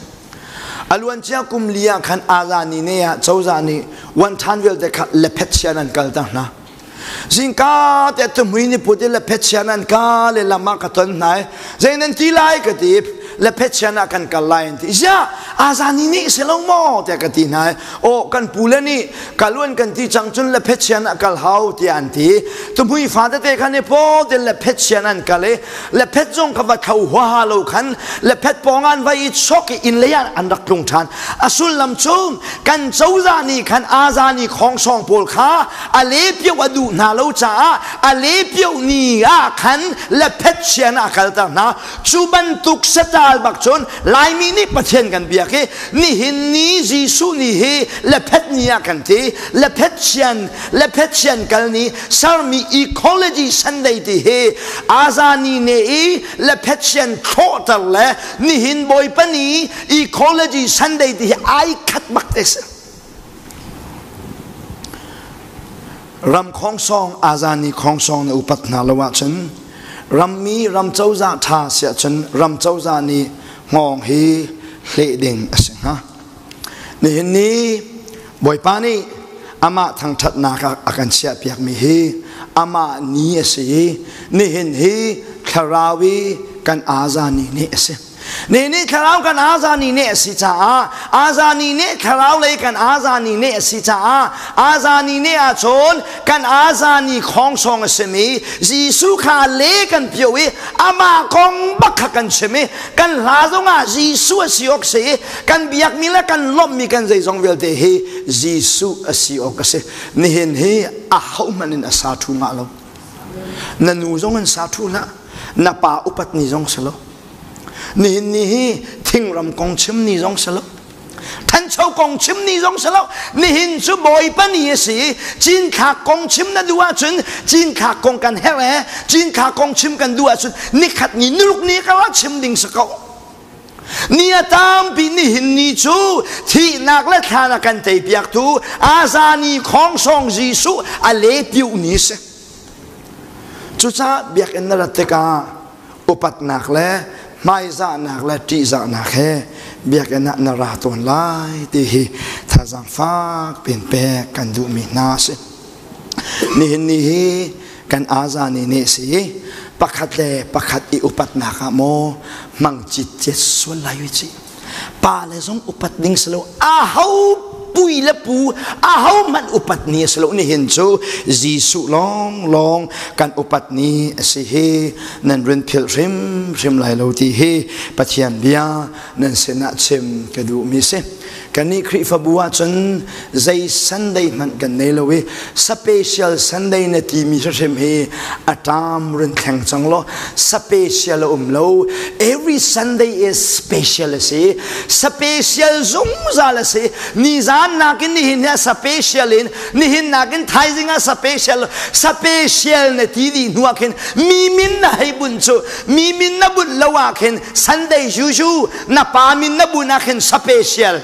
A luancia kum li ah khan Azani ne ah cozah nih wan ṭhan vialte kha lephet sian an kal ta hna. Zingka te tumhui ni put i lephet sian an ka le lam ah ka ton hna i zei nan ti lai ka ti lephet sian ah kan kal lai an ti ziah azani nih si lo maw tiah ka ti hna i aw kan pu le nih kaluan kan ti cang cun lephet sian ah kal hau tiah an ti tumhui fa tete khan i paw te lephet sian an kal i lephet zong kha va tho huaha lo khan lephet pawng an va i chok i inn lei ah an rak tlung ṭhan a sullam cu kan cozah nih khan azani khongsong pawl kha a lepio a duh hna lo caah a lepio ni ah khan lephet sian ah kalter hna cu bantuk satal bak cun Laimi nih Pathian kan biak i nihin ni Jesuh ni hi lephet ni ah kan ti lephet sian lephet sian kal ni sermi ecology Sunday ti hi azani ne i lephet sian thlawhter le nihin Bawipa ni ecology Sunday ti hi ai khat bak te si ram khongsong azani khongsong na upat hna lo ahcun rammi ram cozah ṭha si ahcun ram cozah nih hngawng hi hleh ding a si hnga nihin ni Bawipa nih amah thangṭhatnak ah a kan chiahpiakmi hi amah ni a si i nihin hi thlarau i kan azani ni a si Ni nih thlarau kan azani ne a si caah azani ne thlarau lei kan azani ne a si caah azani ne ahcun kan azani khongsong a simi Jesuh kha le kan pio i amah kong bak kha kan chim i kan hla zongah Jesuh a si awk si i kan biakmi le kan lawmhmi kan zeizong vialte hi Jesuh a si awk a si nihin hi a hohmanh in a sa ṭhu ngah lo na nu zong in sa ṭhu hlah na pa upat ni zong si lo Nihin ni hi thingram kong chim ni zong si lo. Thancho kong chim ni zong si lo. Nihin cu Bawipa ni a si. Cinthlak kong chim na duh ahcun cinthlak kong kan herh e. Cinthlak kong chim kan duh ahcun nikhat ni nuluk ni ka ra chim ding si ko. Ni a tampi nihin ni cu thihnak le thlan a kan teipiaktu Azani khongsong Jesuh a lepiu ni si. Cucaah biakinn na rat tikah upatnak le hmaizahnak le ṭihzahnak he biakinn ah na ra tawn lai ti hi thazaang fak piin pek kan duhmi hna a si. Nihin ni hi kan azani nih si pakhat le pakhat i upatnak ah maw hmang citcet sual lai u ci. Pa le zong upat ding si lo a ho pui le pu ahohmanh upat ni a si lo. Nihin cu Jesuh lawnglawng kan upat ni a si hi nan run philh hrimhrim lai lo ti hi Pathian bia nan sinah chim ka duhmi si. Kannih Khrihfabu ahcun zei Sunday hmanh kan nei lo i special Sunday na timi hrimhrim hi a ṭam run thleng cang law special a um lo. Every Sunday is special a si. Special zungzal a si. Nizan nakin nihin hi a special in nihin nakin thaizing ah special special na ti dih hnu ah khin mi min na hei bunh cu mi min na bunh lo ah khin Sunday juju na pa min na bun ah khin special.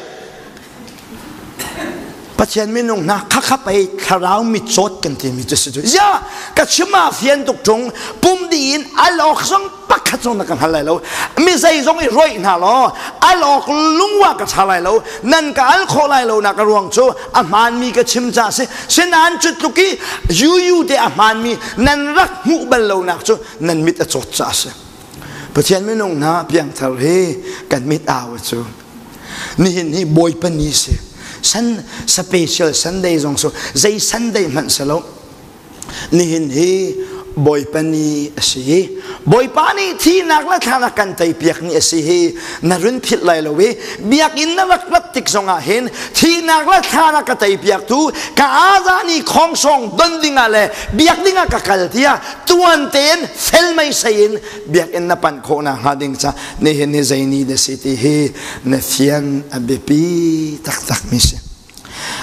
Pathian minung hna khakha pei thlarau mitcawt kan timi cu si cu ya ka chim ah fian tuk tung pum di in alok zong pakhat zong na ka hngal lai lo. Mi zei zong i roih hna law alok lungwa ka tha lai lo, nan ka al khawh lai lo nak a ruang cu a hmaanmi ka chim ca si. Sinan cu tluk i yuyu te a hmaanmi nan rak hmuh bal lo nak cu nan mit a cawt ca si. Pathian minung hna, piangthar hi kan mit au cu nihin hi Bawipa ni si. San special Sunday zong so zei Sunday hmanh si lo, nihin hi Bawipa ni a si. Bawipa nih thihnak le thlan kan teipiak ni a si hi na run philh lai lo i biakinn na rak rat tik zongah hin thihnak le thlan ka teipiak tu ka aza ni khongsong don dingah le biak dingah ka kal tiah tuan tein fel mei sei in biakinn na panh khawh nak hnga ding ca nihin hi zei ni na si ti hi na fian a biapi taktak mi si.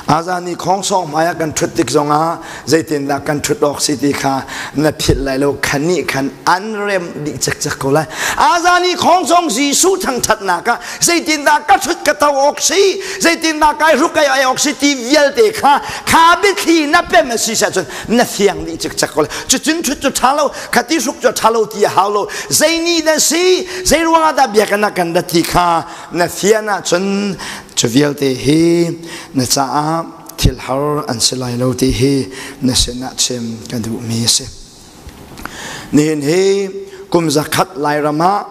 Azani khongsong hmai ah kan ṭhut tik zongah zeitindah kan ṭhut awk si ti kha na philh lai lo. Khan nih khan an rem dih cekcek ko lai. Azani khongsong Jesuh thangṭhatnak ah zeitindah ka ṭhut ka to awk si, zeitindah kai hruk kai ai awk si ti vialte kha kha biathli na pem a si cun na fiang dih cikcek ko lai. Cucun ṭhut cu ṭha lo, khati hruk cu ṭha lo ti a hau lo. Zei ni na si, zei ruangah dah biakinn ah kan rat ti kha na fian ahcun cu vialte hi na caah thil har an si lai lo ti hi na sinah chim ka duhmi a si. Nihin hi kum 100 Lairam ah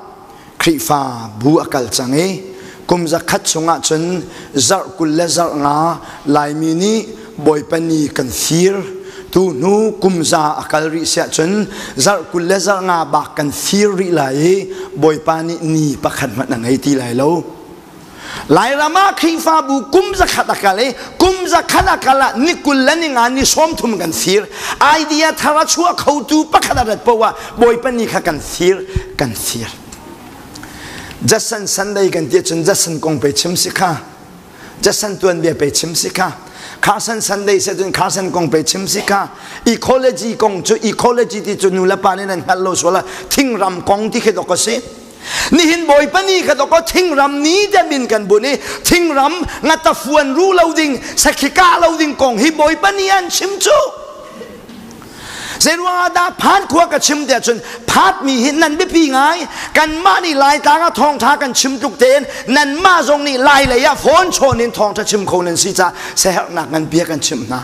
Khrihfa bu a kal cang i kum 100 chungah cun zarh 20 le zarh nga Laimi nih Bawipa ni kan fir. Tu hnu kum za a kal rih siah cun zarh 20 le zarh nga bak kan fir rih lai i Bawipa nih ni pakhat hmanh a ngei ti lai lo. Lairam ah Khrihfabu kum 100 a kal i kum 100 a kal ah ni 20 le ni nga ni 30 kan fir. Idea thar a chuah khotu pakhat a rat poah Bawipa ni kha kan fir, kan fir. Jason Sunday kan ti cun Jason kong pe chim si kha. Jason tuanbia pe chim si kha. Carson Sunday se cun Carson kong pe chim si kha. Ecology kong cu ecology ti cu nu le pa nih nan hngalh lo sual ah thingram kong ti khi dok a si. Nihin Bawipa ni kha dok thingram ni te min kan bun i thingram ngata fuan ru lo ding sakhi kah lo ding kong hi Bawipa ni an chim cu. Zeiruang ah dah phan khua ka chim tiah cun phat mi hi nan biapi ngai. Kanmah nih Laitlang ah thawngtha kan chim tluk tein nanmah zong nih Lai lei ah phone chawn in thawngtha chim kho nan si caah siaherhnak ngan bia kan chimh hna.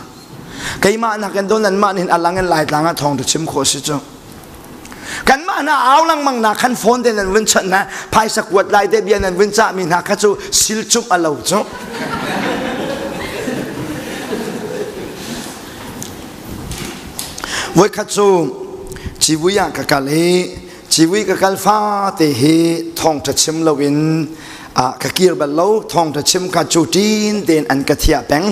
Keimah nakin do nanmah nih alang in Laitlang ah thawngtha chim khawh si cu. Kanmah hna au lengmang na khan phone te nan vun chawnh hna, phaisa kuat lai te bia nan vun cahmi hna kha cu silcumh a lo cu. Voikhat cu civui ah ka kal i civui ka kal fate hi thawngṭha chim loin ka kir bal lo. Thawngṭha chim kha cu ṭin tein an ka thiah peng.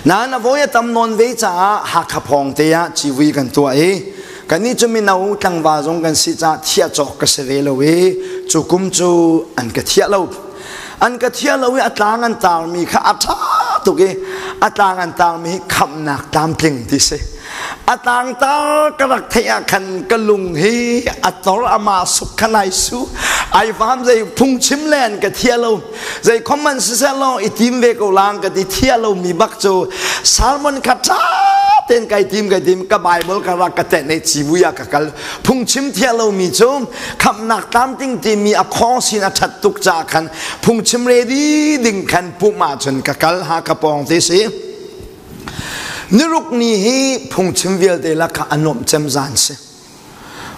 Nain a voi a tam nawn ve caah Hakha phawng te ah civui kan tuah i kannih cu mino tlangval zong kan si caah thiah cawk ka si ve lo i cu kum cu an ka thiah lo. An ka thiah lo i a tlang an taarmi kha a ṭha tuk i a tlang an taarmi hi khamhnak tlamtling ti si. A tlang tar ka rak theih ah khan ka lung hi a tor ama suk khan ai su ai vam. Zei phungchim le an ka thia lo, zei khom man siseh law i tim ve ko lang ka ti. Thia lo mi bak cu sermon kha ṭha tein kai tim, kai tim, ka Bible ka rak ka tenh i civui ah ka kal. Phungchim thia lo mi cu khamhnak tlamtling timi a khong sin a ṭhat tuk caah khan phungchim ready ding khan pumh ah cun ka kal. Ha ka pawng te si. Niruk ni hi phungchim vialte lakah a nuamh cem zan si.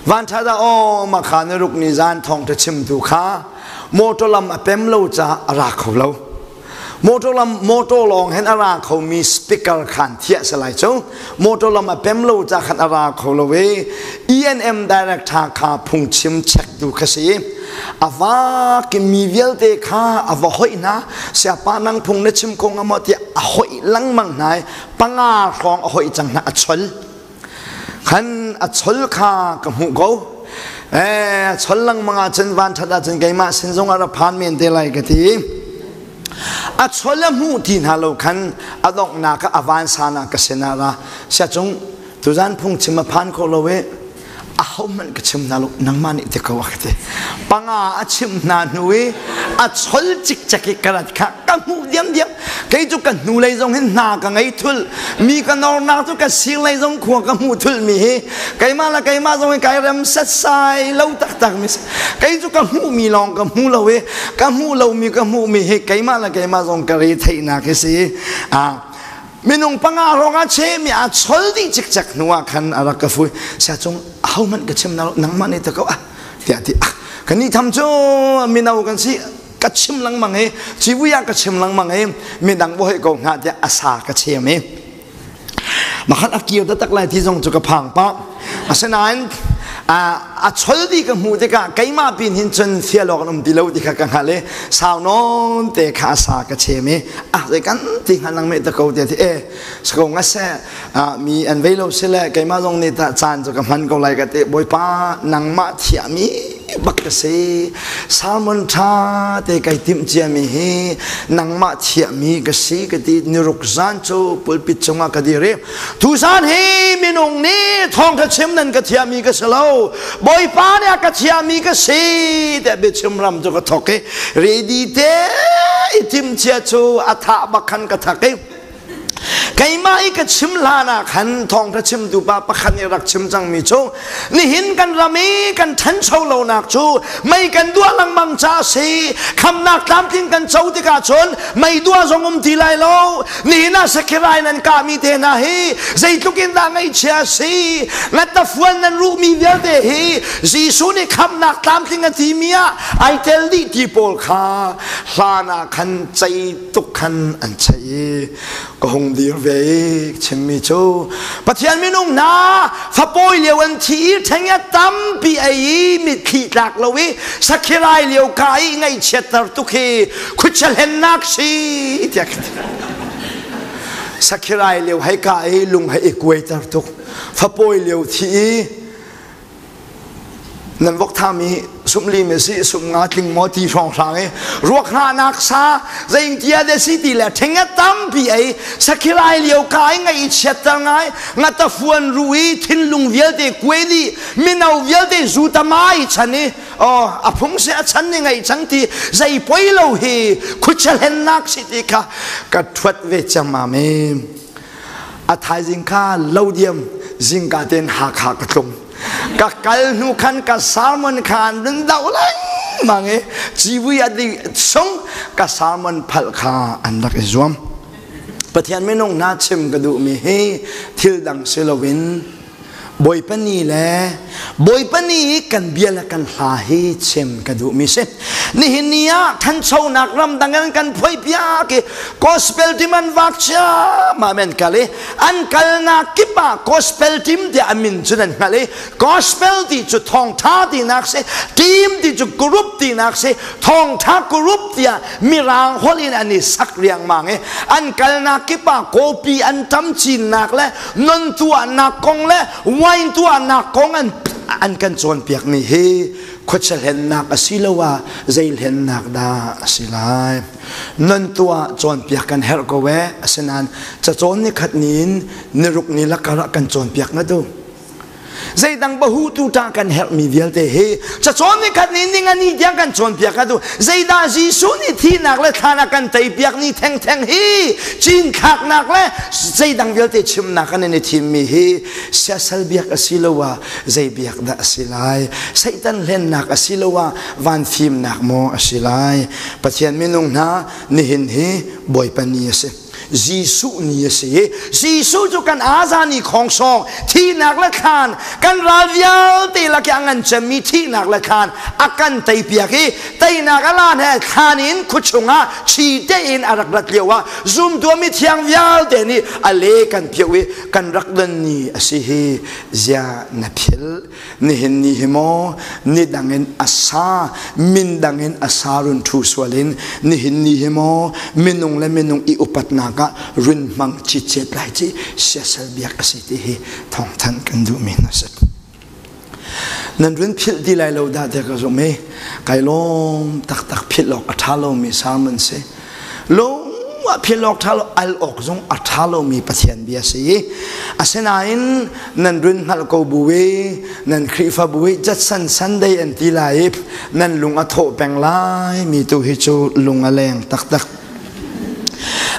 Vanṭha dah aw ma kha niruk ni zan thawngṭha chimtu kha motor lam a pem lo caah a ra kho lo. Motor lam motor lawng hen a ra khomi speaker khan thiah se lai cu. Motor lam a pem lo ca khan a ra kho lo i ENM director kha phungchim check tu kha si. A va ki mi vialte kha a va hoih hna. Siapa nang phung na chim ko nga maw tiah a hoih lengmang hna i panga hrawng a hoih cang hna a chol. Khan a chol kha ka hmuh ko. Eh, chol lengmang ahcun van ṭhat ahcun keimah sin zong ah ra phan men te lai ka ti. A chol a hmuh ti hna lo khan a donghnak ah a vansan ah ka sinah ra. Siacung tuzan phungchim a phan kho lo i ahohmanh ka chim hna lo nangmah nih ti ko a ka ti. Panga a chim hna hnu i a chol cikcek i ka rat kha ka hmuh diamdiam. Kei cu ka hnulei zong hin hna ka ngei thul. Mi ka nornak cu ka sirlei zong khua ka hmuh thul mi hi keimah le keimah zong hi kai rem setsai lo taktak mi si. Kei cu ka hmuh mi lawng ka hmu lo i ka hmuh lomi ka hmuh mi hi keimah le keimah zong ka re theihnak hi si. Ah, minung panga hrawng a chemi a chol dih cikcek hnu ah khan a rak ka fui. Sia cung ahohmanh ka chim na lo nangmah nih ta ko ah tiah ti ah kan ni tham cu mino kan si ka chim lengmang i civui ah ka chim lengmang i midang bo hei ko hnga tiah a sa ka chem i makhat a kir taktak lai ti zong cu ka phang pah asinain a chol di ka hmuh tikah keimah pin hin cun fialawk an um ti lo ti kha ka hngalh i sau nawn te kha a sa ka chem i ah zei kan ti hngal nang meh ta ko tiah ti e sako nga se mi an vei lo sile keimah zong nih ta caan cu ka hman ko lai ka ti bawipa nangmah thiahmi bak ka si salmon tha te kai timh ciami hi nangmah thiahmi ka si ka ti niruk zan cu pulpit cungah ka dir i tuzan hi minung nih thawng ka chim nan ka thiahmi ka si lo bawipa nih a ka thiahmi ka si tiah biachim ram cu ka thok i ready te i timh cia cu a thah bak khan ka thak i Keimah i ka chim hlan ah khan thawngṭha chimtu pa pakhat nih rak chim cangmi cu nihin kan ram i kan ṭhancho lonak cu mei kan duah lengmang ca a si. Khamnak tlamtling kan co tikah cun mei duah zong um ti lai lo. Nihin ah sakhirai nan kahmi te hna hi zeitluk in dah ngaihchia a si. Ngattafuan nan ruhmi vialte hi Jesuh nih khamnak tlamtling a timi ah ai tel dih ti pawl kha hlan ah khan cei tuk khan an cheih i ka hung dir ve i chimmi cu Pathian minung hna fapawi lio an thi i ṭheng tampi ei i mitthli tlak lo i sakhirai lio ka i ngaihchiatter tuk hi khuachia hlennak si tiah ka ti. Sakhirai lio hei ka i lung hei i kuaiter tuk fapawi lio thi i Nan vok thami sumli me si sum nga tling maw ti hrawng hrang i ruak hna sa zeingtia de si ti le thenga tampi ei sakhilai lio ka i ngai chiatter ngai ngata fuan ru i thinlung vialte kuai di mino vialte zu tamai chan i oh a phung se a chan ni ngai chang ti zei poi lo hi khucha hlennak si ti kha ka thuat ve chang ma me A thaizing kha lo diam zingka tein Hakha ka tlung. Ka kal hnu khan ka salmon kha an run doh lengmang i civui a dih chung ka salmon phalh kha an rak i zuam. Pathian minung hna chim ka duhmi hi thil dang si loin Bawipa ni le Bawipa ni i kan bia le kan hla hi chim ka duhmi si. Nihin ni ah thanchonak ramdang in kan phuai piak i gospel team an vak ciammam an kal i an kalnak kip ah gospel team tiah a min cu nan hngalh i gospel ti cu thawngtha tinak si, team ti cu group tinak si, thawngtha group tiah mirang holh in an i sak riangmang i an kalnak kip ah kawpi an tam cinnak le non tuahnak kong le wine tuahnak kong an an kan cawnpiakmi hi khuachia hlennak asiloah zei hlennak dah a si lai non tuah cawnpiak kan herh ko e asinain cacawn ni khat ni in niruk ni lakar ah kan cawnpiak na du Zeidang bahutu ṭah kan herhmi vialte hi cacawn ni khat ni ning ani tiang kan cawnpiak a duh. Zeidah Jesuh nih thihnak le thlan a kan teipiak ni thengtheng hi cinthlaknak le zeidang vialte chimnak kan in i thimmi hi siasal biak asiloah zei biak dah a si lai? Satan hlennak asiloah van fimnak maw a si lai? Pathian minung hna nihin hi Bawipa ni a si. Jesuh ni a si i Jesuh cu kan azani khongsawng thihnak le thlan kan ral vialte lak i a ngan cemmi thihnak le thlan a kan teipiak i teinak a lan he thlan in khuachung ah chi tein a rak rat lio ah zumtu mi thiang vialte nih a le kan pioh i kan rak don ni a si hi zia na phil. Nihin ni hi maw ni dang in a sa min dang in a sa run thu sual in nihin ni hi maw minung le minung i upatnak ah run hmang citcet lai ci siasal biak a si ti hi thawngthanh kan duhmi hna si. Nan run philh ti lai lo dah tiah ka zumh i kai lawm taktak. Philh awk a ṭha lomi sermon si. Lung ah philh awk ṭha lo, al awk zong a ṭha lomi Pathian bia si i asinain nan run hngalh ko bu i nan Khrihfabu i Judson Sunday an ti lai i nan lung a thawh peng lai mi tu hi cu lung a leng taktak.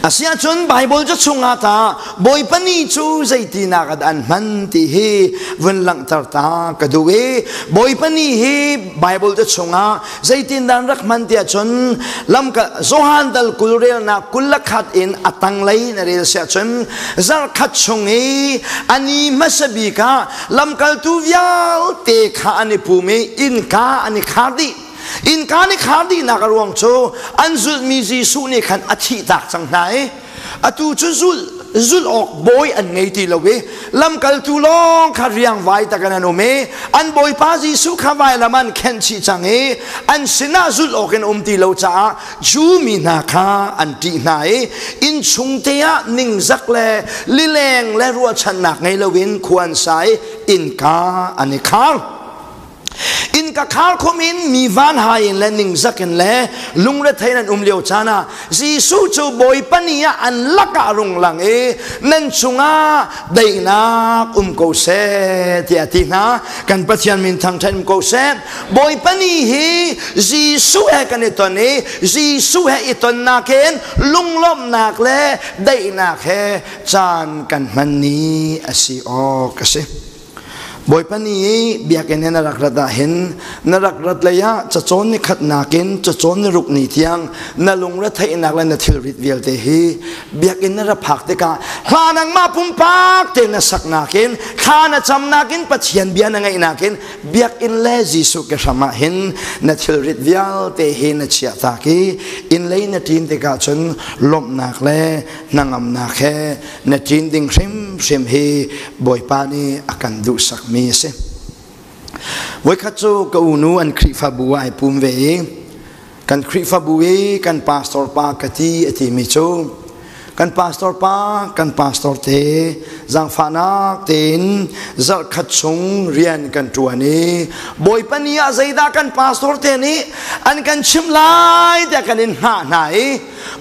Asiahcun Baibal cu chungah ta Bawipa ni cu zeitinak ah an hman ti hi vun langhter ta ka duh i Bawipa ni hi Baibal cu chungah zeitindah an rak hman tiah cun lamka Johan dal 20 relnak 21 in a tanglei na rel siah cun zarhkhat chung i a ni hmasa bik ah lamkaltu vialte kha an i pum i innka an i khar dih. Innka nih khar dihnak a ruang cu an zulhmi Jesuh nih khan a thihtak cang hna i atu cu zulh zulh awk bawi an ngei ti lo i lamkaltu lawng kha riangvai tak in an um i an bawipa Jesuh kha vailam an khenh chih cang i an sinah zulh awk in um ti lo caah Jew mi hna kha an ṭih hna i innchung te ah ningzak le lileng le ruahchannak ngei loin khua an sa i innka an i khar. Innka khar khum in mi vanhai in le ningzak in le lungrethei in an um lio caan ah Jesuh cu Bawipa ni ah an lakah rung lang i nan chungah daihnak um ko seh tiah a ti hna. Kan Pathian min thangṭhat um ko seh. Bawipa ni hi Jesuh he kan i ton i Jesuh he i tonnak in lunglawmhnak le daihnak he caan kan hman ni a si awk a si. Bawipa nih biakinn in a rak rat ahhin na rak rat lei ah cacawn ni khatnak in cacawn ni ruk ni tiang na lungretheihnak le na thilrit vialte hi biakinn na ra phak tikah hla nangmah pumpak te na saknak in thla na camnak in Pathian bia na ngaihnak in biakinn le Jesuh ke hram ah hin na thilrit vialte hi na chiah tak i inn lei na ṭin tikah cun lawmhnak le hnangamnak he na ṭin ding hrimhrim hi Bawipa nih a kan duhsakmi a si. Voikhat cu ka unu an Khrihfabu ah ai pum ve i kan Khrihfabu i kan pastor pa ka ti a timi cu kan pastor pa kan pastor te zaangfahnak tein zarhkhat chung rian kan ṭuan i Bawipa ni ah zeidah kan pastor te nih an kan chimh lai tiah kan in hngah hna i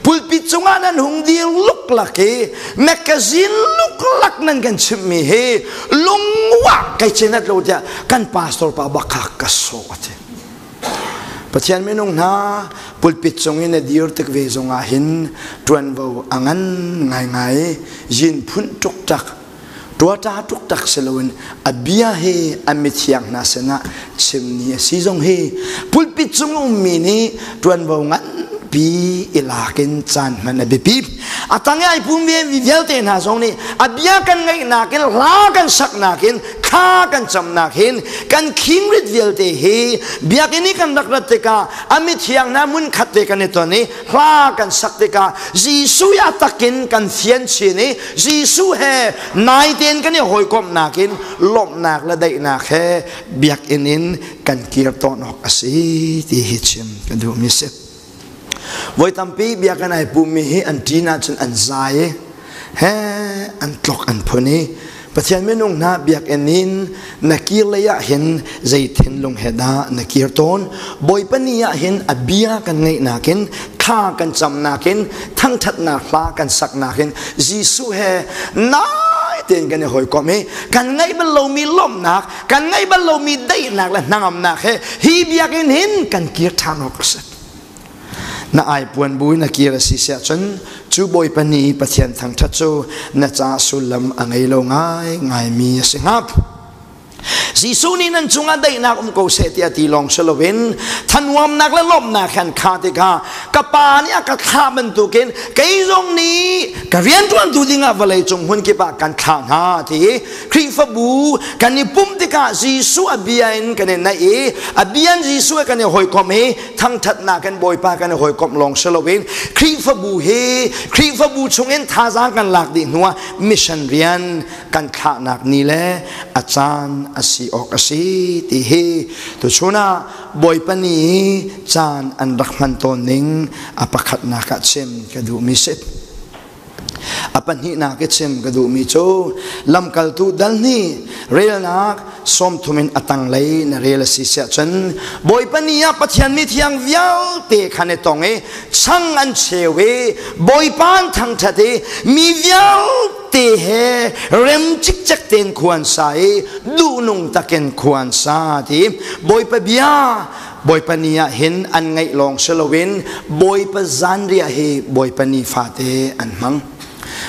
Pulpit cungah nan hung dir luklak i magazine luklak nan kan chimhmi hi lungwah kai cenat lo tiah kan pastor pa bak kha ka sawh a ti. Pathian minung hna pulpit cung i na dir tik ve zongah hin ṭuanvo a ngan ngaingai yin phunh ṭukṭak Tuata tuktak si loin a bia hi a mithiang hna sinah chim ni a si zong hi pulpit cung ummi nih ṭuanvo nganpi i lak in caan hman a biapi. A tang i ai pum mi vialte hna zong nih a bia kan ngaihnak in hla kan saknak in thla kan camnak hin kan khingrit vialte hi biakinn i kan rak rat tikah a mithiang hna hmun khat te kan i ton i hla kan sak tikah Jesuh a takin kan fian chin i Jesuh he nai tein kan i hawikomhnak in lawmhnak le daihnak he biakinn in kan kir tawn awk a si ti hi chim ka duhmi si. Voi tampi biakinn ai pummi hi an ṭin ahcun an zai i he an tlok an phun i Pathian minung hna biakinn in na kir lei ah hin zei thinlung he dah na kir tawn? Bawipa ni ah hin a bia kan ngaihnak in thla kan camnak in thangṭhatnak hla kan saknak in Jesuh he nai tein kan i hawikom i kan ngaih bal lomi lawmhnak kan ngaih bal lomi daihnak le hnangamnak he hi biakinn hin kan kir ṭhan awk a si. Na aipuan bu in a kir a si siah cun cu Bawipa nih Pathian thangṭhat cu na ca sullam a ngei lo ngaingaimi a si hnga. Jesuh nih nan cungah daihnak um ko seh tiah ti lawng si loin thanuamnak le lawmhnak han kha tikah ka pa nih a ka thlah bantukin kei zong nih ka rianṭuantu dingah vawlei cung hmun kip ah kan thlah hna ti i Khrihfabu kan i pumh tikah Jesuh a bia in kan i naih i a bia in Jesuh he kan i hawikomh i thangṭhatnak in Bawipa kan i hawikomh lawng si loin Khrihfabu hi Khrihfabu chungin thazaang kan lak dih hnuah mission rian kan thlahnak ni le a caan a si awk a si ti hi tuchun ah Bawipa ni caan an rak hman tawn ning a pakhatnak ah chim ka duhmi si. A pahnihnak i chim ka duhmi cu lamkaltu dal nih relnak 30 in a tanglei na rel a si siah cun Bawipa ni ah Pathian mi thiang vialte khan i tong i chang an cheu i Bawipa an thangṭhat i mi vialte he rem cikcek tein khua an sa i duhnung takin khua an sa ti Bawipa bia Bawipa ni ah hin an ngaih lawng si loin Bawipa zanriah hi Bawipa ni fate an hmang.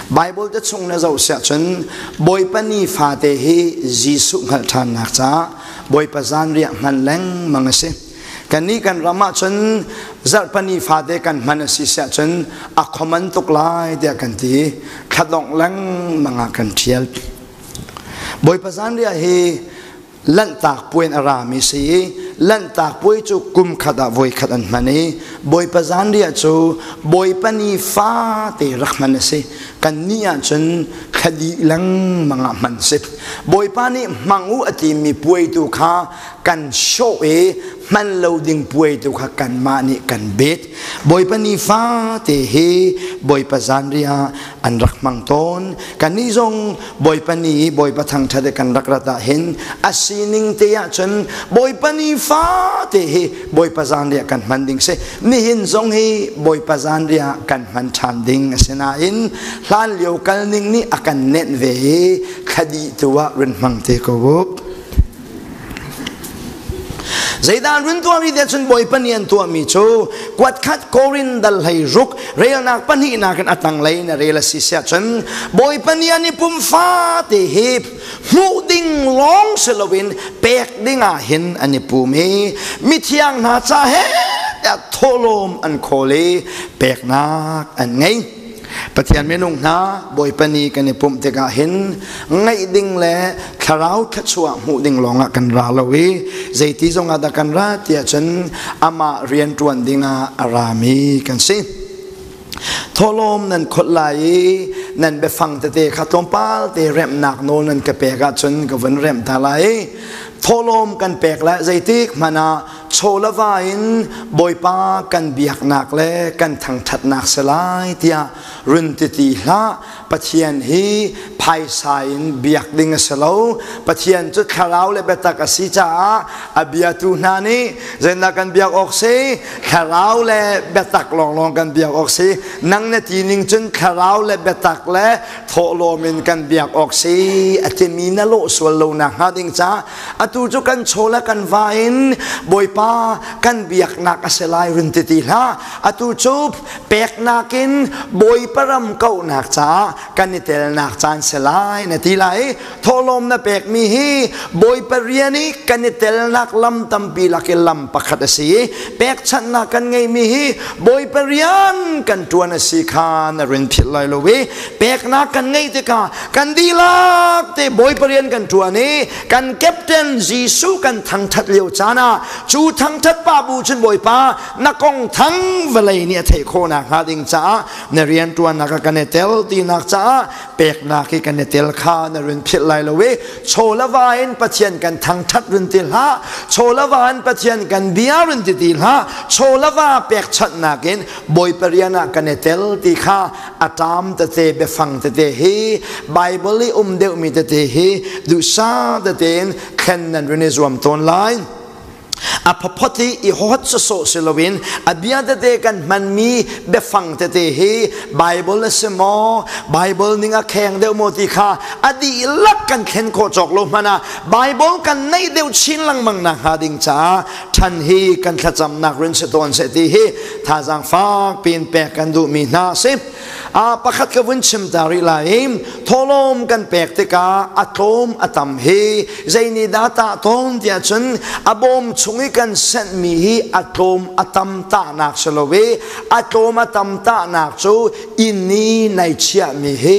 Bible te chung na zoh siah cun Bawipa ni fate hi Jesuh hngalh ṭhannak caah Bawipa zanriah hman lengmang a si. Kannih kan ram ah cun zarhpani fate kan hman a si siah cun a khoman tuk lai tiah kan ti. Thladongh lengmang ah kan ṭhial. Bawipa zanriah hi Lanhtak puai in a rami si i Lanhtak puai cu kum khat ah voi khat an hman i Bawipa zanriah cu Bawipa ni fate rak hman a si. Kan nih ahcun thla dih lengmang ah hman si. Bawipa nih hmang u a timi puai tu kha kan sawh i hman lo ding puai tu kha kanmah nih kan bet. Bawipa ni fate hi Bawipa zanriah an rak hmang tawn. Kannih zong Bawipa ni i Bawipa thangṭhat i kan rak rat ah hin a sining te ah cun Bawipa ni fate hi Bawipa zanriah kan hman ding si. Nihin zong hi Bawipa zanriah kan hman ṭhan ding a si nain hlan lio kal ning nih a kan nenh ve i thla tu ah run hmang te ko u. Zeidah run tuahmi te cun Bawipa nih an tuahmi cu kuatkhat Korin dal hlei ruk relnak pahnihnak in a tanglei na rel a si siah cun Bawipa nih an i pum fate hi hmuh ding lawng si loin pek ding ah hin an i pum i mithiang hna ca he tiah thawhlawm an khawl i peknak an ngei. Pathian minung hna Bawipa ni kan i pumh tikah hin ngaih ding le thlarau thluachuah hmuh ding lawngah kan ra lo i zeiti zongah dah kan ra tiah cun amah rianṭuan dingah a rami kan si. Thawhlawm nan kholh lai i nan biafang tete kha tlawmpal te remhnak nawl nan ka pek ahcun ka vun remh ta lai. Thawhlawm kan pek le zeitik hmanh ah chaw le va in Bawipa kan biaknak le kan thangṭhatnak si lai tiah run ti ti hlah. Pathian hi phaisa in biak ding a si lo. Pathian cu thlarau le biatak a si caah a biatu hna nih zeidah kan biak awk si? Thlarau le biatak lawnglawng kan biak awk si. Nang na ti ning cun thlarau le biatak le thawhlawm in kan biak awk si a timi na lawh sual lo nak hnga ding caah atu cu kan chaw le kan va in Bawipa kan biaknak a si lai run ti ti hlah. Atu cu peknak in Bawipa ram kauhnak caah kan i telnak caan si lai na ti lai. Thawhlawm na pekmi hi Bawipa rian i kan i telnak lam tampi lak i lam pakhat a si i pekchanhnak kan ngeihmi hi Bawipa rian kan ṭuan a si kha na rin philh lai lo i peknak kan ngeih tikah kan dihlak te Bawipa rian kan ṭuan i kan captain Jesuh kan thangṭhat lio caan ah cu thangṭhat pa bu cun Bawipa na kong thang vawlei nih a theih khawh nakhnga ding caah na rianṭuannak ah kan i tel tinak caah peknak hi kan i tel kha na run philh lai lo i chaw le va in Pathian kan thangṭhat run ti hlah, chaw le va in Pathian kan bia run ti ti hlah, chaw le va pekchanhnak in Bawipa rian ah kan i tel ti kha a ṭam tete biafang tete hi Bible i um deuhmi tete hi duhsah tete in thlen nan run i zuam tawn lai. A phaphot hi i hot sawsawh si loin a bia tete kan hmanmi biafang tete hi Bible a si maw, Bible ning a kheng deuh maw ti kha a dihlak kan thlen khawh cawk lo hmanh ah Bible kan neih deuh chin lengmang nakhnga ding caah ṭhan hi kan thlacamnak rin si tawn seh ti hi thazaang fak piin pek kan duhmi hna si. Pakhat ka vun chim ta rih lai i thawhlawm kan pek tikah a tlawm a tam hi zei nih dah tah tawn tiah cun a bawm chung i kan senhmi hi a tlawm a tam tahnak si lo i a tlawm a tam tahnak cu inn i nai chiahmi hi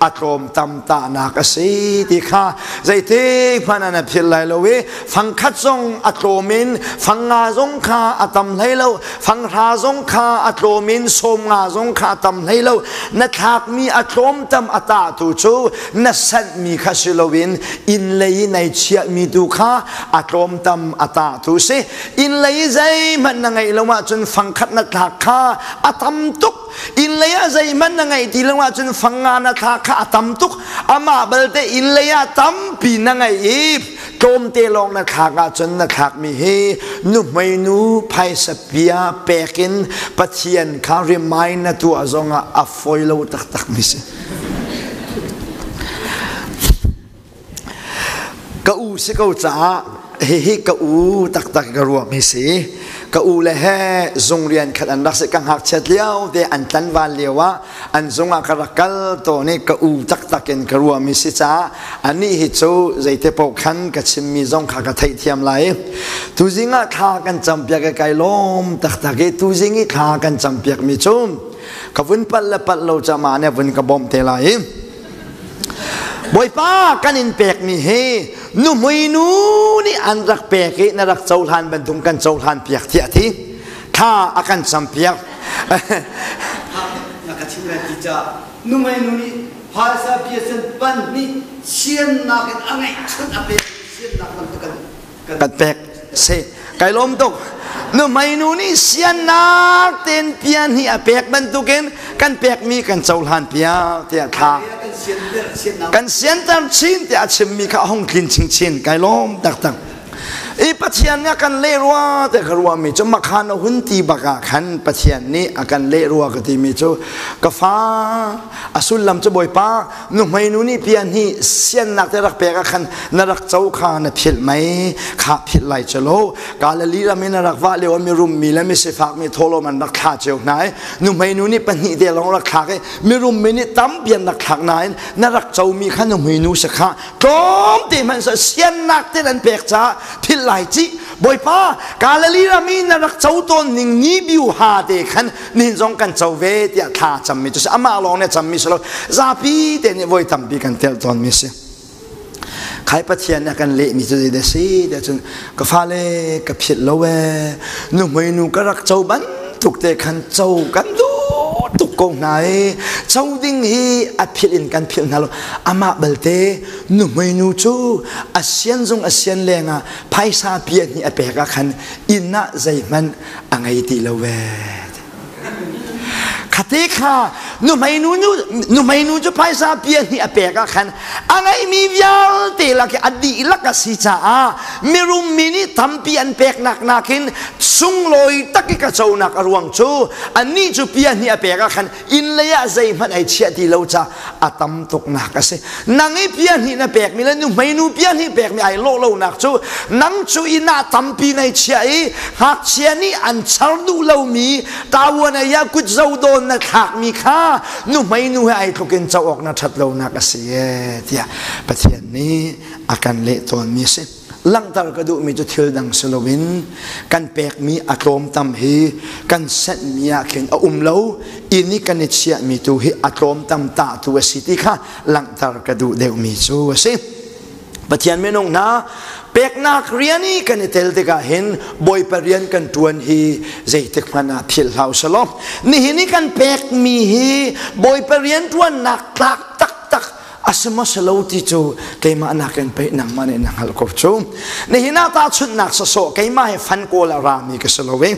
a tlawm tam tahnak a si ti kha zeitik hmanh an philh lai lo i fangkhat zong a tlawm in fangnga zong kha a tam hlei lo, fanghra zong kha a tlawm in sawmnga zong kha a tam hlei lo. Na thlakmi a tlawm tam a tahtu cu na sanhmi kha si loin inn lei i nai chiahmi tu kha a tlawm tam a tahtu si. Inn lei i zeihmanh na ngeih lo ahcun fangkhat na thlak kha a tam tuk. Inn lei ah zeihmanh na ngeih ti lo ahcun fangnga na thlak kha a tam tuk. Amah balte inn lei ah tampi na ngeih i tlawmte lawng na thlak ahcun na thlakmi hi nuhmeinu phaisa pia pek in Pathian kha remind na tuah zongah a fawi lo taktak mi si. Ka u si ko caah hihi ka u taktak ka ruahmi si. Ka u le he zung rian khat an rak si. Ka ngakchiat lio te an tlanval lio ah an zung ah ka rak kal tawn i ka u taktak in ka ruahmi si caah anih hi cu zeite paoh khan ka chimmi zong kha ka theihthiam lai. Tuzing ah thla kan campiak i kai lawm taktak i tuzing i thla kan campiakmi cu ka vun palh le palh lo ca mah nih vun ka bawmh te lai i Bawipa kan in pekmi hi nuhmui nu nih an rak pek i na rak cohlan bantuk kan cohlan piak tiah ti thla a kan campiak. Na ka chim lai ti ca nuhmei nu nih phaisa piasen pan nih siannak in a ngeihchun a pek siannak bantuk kan Kan pek si. Kai lawm tuk. Nuhmei nu nih siannak tein pian hi a pek bantukin kan pekmi kan cohlan piak tiah thla kan sianter chin tiah a chimmi kha a hung tlin chinchin. Kai lawm taktak. I Pathian nih a kan leh rua te ka ruahmi cu makhan a hun ti bak ah khan Pathian nih a kan leh rua ka timi cu ka fa a sullam cu Bawipa nuhmei nu nih pian hi siannak te rak pek ah khan na rak co kha na philh mei kha philh lai cu lo. Galilee ram in na rak vah lio mi rummi le mi sifak mi thawlawm an rak thla cio hna i nuhmei nu nih pahnih te lawng rak thlak i mirum mi nih tampi an rak thlak nain na rak comi kha nuhmei nu si kha tlawmte hmanh seh siannak te an pek caah philh lai ci. Bawipa, Galilee ram i na rak co tawn ning ni biu ha te khan nihin zong kan co ve tiah thla cammi cu si. Amah lawng nih a cammi si lo, zapi te nih voi tampi kan telh tawnmi si. Khai Pathian nih a kan lehmi cu zeidah si tiah cun, ka fale, ka philh lo ee, nuhmei nu ka rak co bantuk te khan co kan duh tuk ko hna i co ding hi a philh in kan philh hna lo. Amah balte nuhmei nu cu a sian zung a sian lengah phaisa pia hnih a pek ah khan inn ah zeihmanh a ngei ti lo ve. Khate kha nuhmei nu cu phaisa pia hnih a pek ah khan a ngeihmi vialte lak i a dihlak a si caah mirum mi nih tampi an peknak nakin sunglawi tak i ka conak a ruang cu annih cu pia hnih a pek ah khan inn lei ah zeihmanh ai chiah ti lo ca a tam tuknak a si. Nang i pia hnih na pekmi le nuhmei nu pia hnih pekmi ai lawh lonak cu nang cu inn ah tampi nei chia i ngakchia nih an char duh lomi tawuan ai ah kut zo dawn na thlakmi kha nuhmei nu he ai tluk in co awk na ṭhat lonak a si e tiah Pathian nih a kan leh tawnmi a si. Langhter ka duhmi cu thil dang si loin kan pekmi a tlawmtam hi kan senhmi ah khin a um lo, inn i kan i chiahmi tu hi a tlawmtam tahtu a si ti kha langhter ka duh deuhmi cu a si. Pathian minung hna, peknak rian i kan i tel tikah hin Bawipa rian kan ṭuan hi zeitik hmanh ah philh hlah usalaw, nihin i kan pekmi hi Bawipa rian ṭuannak tlak taktak a si maw si lo ti cu keimah nakin pei nangmah nih na hngalh ko cu. Nihin ah tahchunhnak sawsawh, keimah hi fan kawl a rami ka si lo i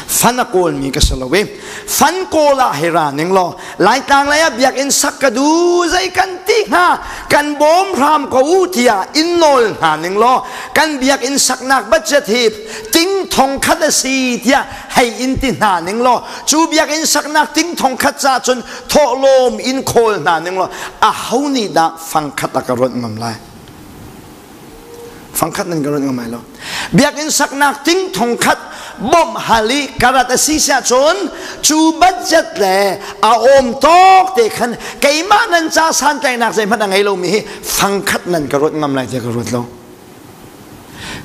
fan a kawlmi ka si lo i fan kawl ah hei ra ning law Laitlang lei ah biakinn sak ka du zei kan ti hnga kan bawm hram ko u tiah in nawl hna ning law kan biakinn saknak budget hi ting thong khat a si tiah hei in ti hna ning law cu biakinn saknak ting thong khat ca cun thawhlawm in khawl hna ning law aho nih dah fangkhat a ka ronh ngam lai? Fangkhat nan ka ronh ngam lai lo. Biakinn saknak ting thongkhat bawmh hal i karat a si siah cun cu budget le a awm tawk te khan keimah nan ca santlaihnak zeihmanh a ngei lomi hi fangkhat nan ka ruat ngam lai tiah ka ruat lo.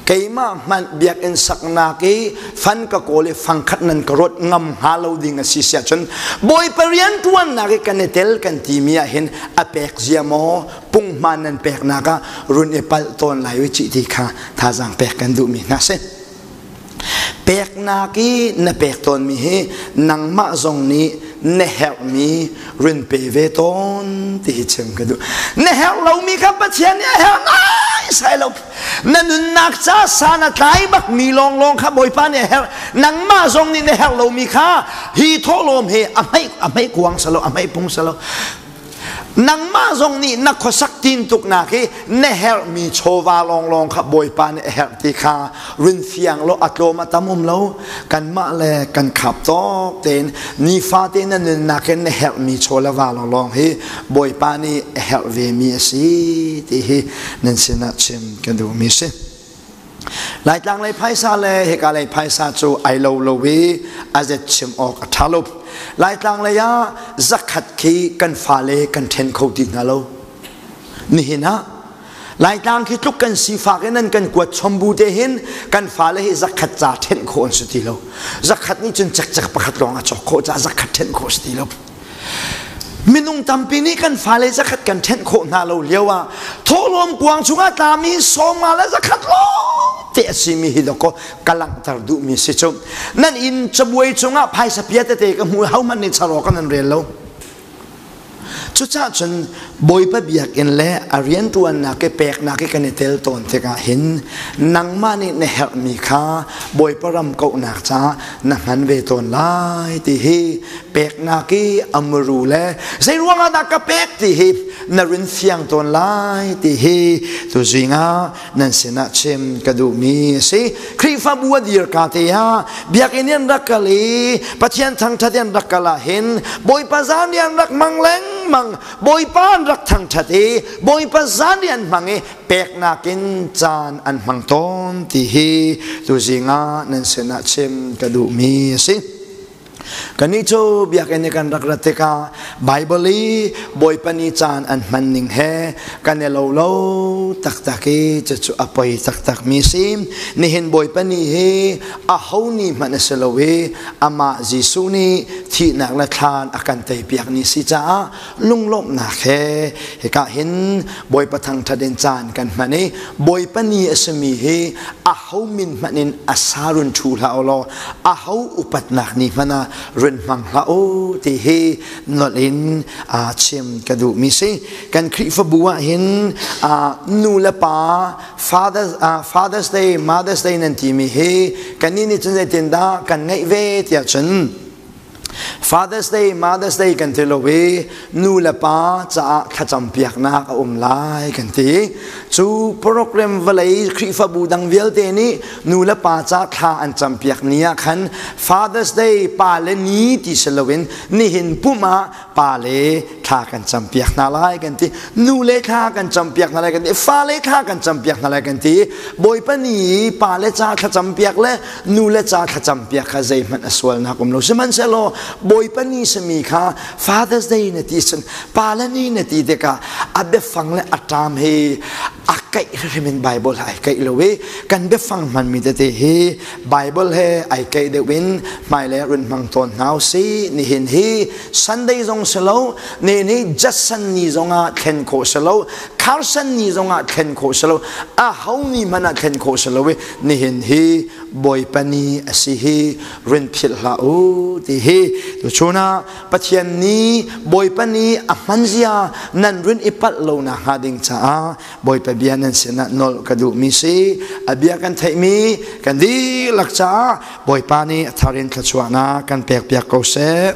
Keimah hmanh biakinn saknak i fan ka kawl i fangkhat nan ka ruat ngam hnga lo ding a si siah cun Bawipa rianṭuannak i kan i tel kan timi ah hin a pek zia maw punghman nan peknak ah run i palh tawn lai u cih ti kha thazaang pek kan duhmi hna si. Peknak i na pek tawnmi hi nangmah zong nih na herhmi run pe ve tawn ti hi chim ka duh. Na herh lomi kha Pathian nih a herh naisai lo. Na nunnak ca san a tlai bakmi lawnglawng kha Bawipa nih a herh. Nangmah zong nih na herh lomi kha hi thawhlawm hi a hmeih a hmeih kuang salo a hmeih pung salo. Nangmah zong nih na khuasak tintuknak hi na herhmi chawva lawnglawng kha Bawipa nih a herh ti kha run fiang law a tlawm a tam um lo. Kanmah le kan khap tawk tein nifate na nunnak in na herhmi chaw le va lawnglawng hi Bawipa nih a herh vemi a si ti hi nan sinah chim ka duhmi si. Laitlang lei phaisa le hika lei phaisa cu ai lo lo i a zet chim awk a ṭha lo. Laitlang lei ah zakhat khi kan fale kan ṭhen kho ti hna lo. Nihin ah Laitlang khi tluk kan sifak in an kan kuat chom bu te hin kan fale hi zakhat ca ṭhenh khawh an si ti lo. Zakhat nih cun cekcek pakhat lawng a cawk khawh caah zakhat ṭhenh khawh si ti lo. Minung tampi nih kan fale zakhat kan ṭhenh khawh hna lo lio ah thawhlawm kuang chungah tlami sawmnga le zakhat lawng te a simi hi dawkaw ka langhter duhmi si cu. Nan inn cabuai cungah phaisa pia tete ka hmu hohmanh nih char awk nan rel lo. Cucaah cun Bawipa biakinn le a rianṭuannak i peknak i kan i tel tawn tikah hin nangmah nih na herhmi kha Bawipa ram kauhnak caah na hman ve tawn lai ti hi peknak i a muru le zei ruangah dah ka pek ti hi na rin fiang tawn lai ti hi tuzing ah nan sinah chim ka duhmi a si. Khrihfabu a dir ka te ah biakinn in rak kal i Pathian thangṭhat in rak kal ah hin Bawipa zan an rak hmang lengmang Bawipa an rak thangṭhat i Bawipa zan an hmang i peknak in caan an hmang tawn ti hi tuzing ah nan sinah chim ka duhmi a si. Kannih cu biakinn i kan rak rat tikah Baibal i Bawipa nih caan an hman ning he kan i lo lo taktak i cucu a poi taktakmi si. Nihin Bawipa nih hi aho nih hmanh a si lo i amah Jesuh nih thihnak le thlan a kan teipiak ni si caah lunglawmhnak he hika hin Bawipa thangṭhat in caan kan hman i Bawipa ni a simi hi aho min hmanh in a sa run ṭhu hlah u law aho upatnak ni hmanh ah run hmang hlah u ti hi nolh in chim ka duhmi si. Kan Khrihfabu ah hin nu le pa Father's Day, Mother's Day nan timi hi kannih nih cun zeitindah kan ngeih ve tiah cun Father's Day, Mother's Day kan ti lo i nu le pa caah thlacam piaknak a um lai kan ti. Cu program vawlei Khrihfabu dang vialte nih nu le pa ca thla an cam piak ni ah khan Father's Day pa le ni ti si loin nihin pum ah pa le thla kan cam piak hna lai kan ti. Nu le thla kan cam piak hna lai kan ti. Fa le thla kan cam piak hna lai kan ti. Bawipa ni pa le ca thlacam piak le nu le ca thlacam piak kha zeihmanh a sualnak um lo sihmanhsehlaw Bawipa ni sami kha Father's Day na ti cun pa le ni na ti tikah a biafang le a ṭam hi a kaih hrim in Bible he ai kaih lo i kan biafang hmanmi tete hi Bible he ai kaih deuh in hmailei run hmang tawn hna usih nihin hi Sunday zong si lo nihin hi Judson ni zongah thlen khawh si lo Carson ni zongah thlen khawh si lo a ho ni hmanh ah thlen khawh si lo i nihin hi Bawipa ni a si hi rin philh hlah u ti hi tuchun ah Pathian nih Bawipa ni a hman zia nan rin i palh lo nak hnga ding caah Bawipa bia nan sinah nolh ka duhmi si a bia kan theihmi kan dihlak caah Bawipa nih a thar in thluachuahnak kan pek piak ko seh.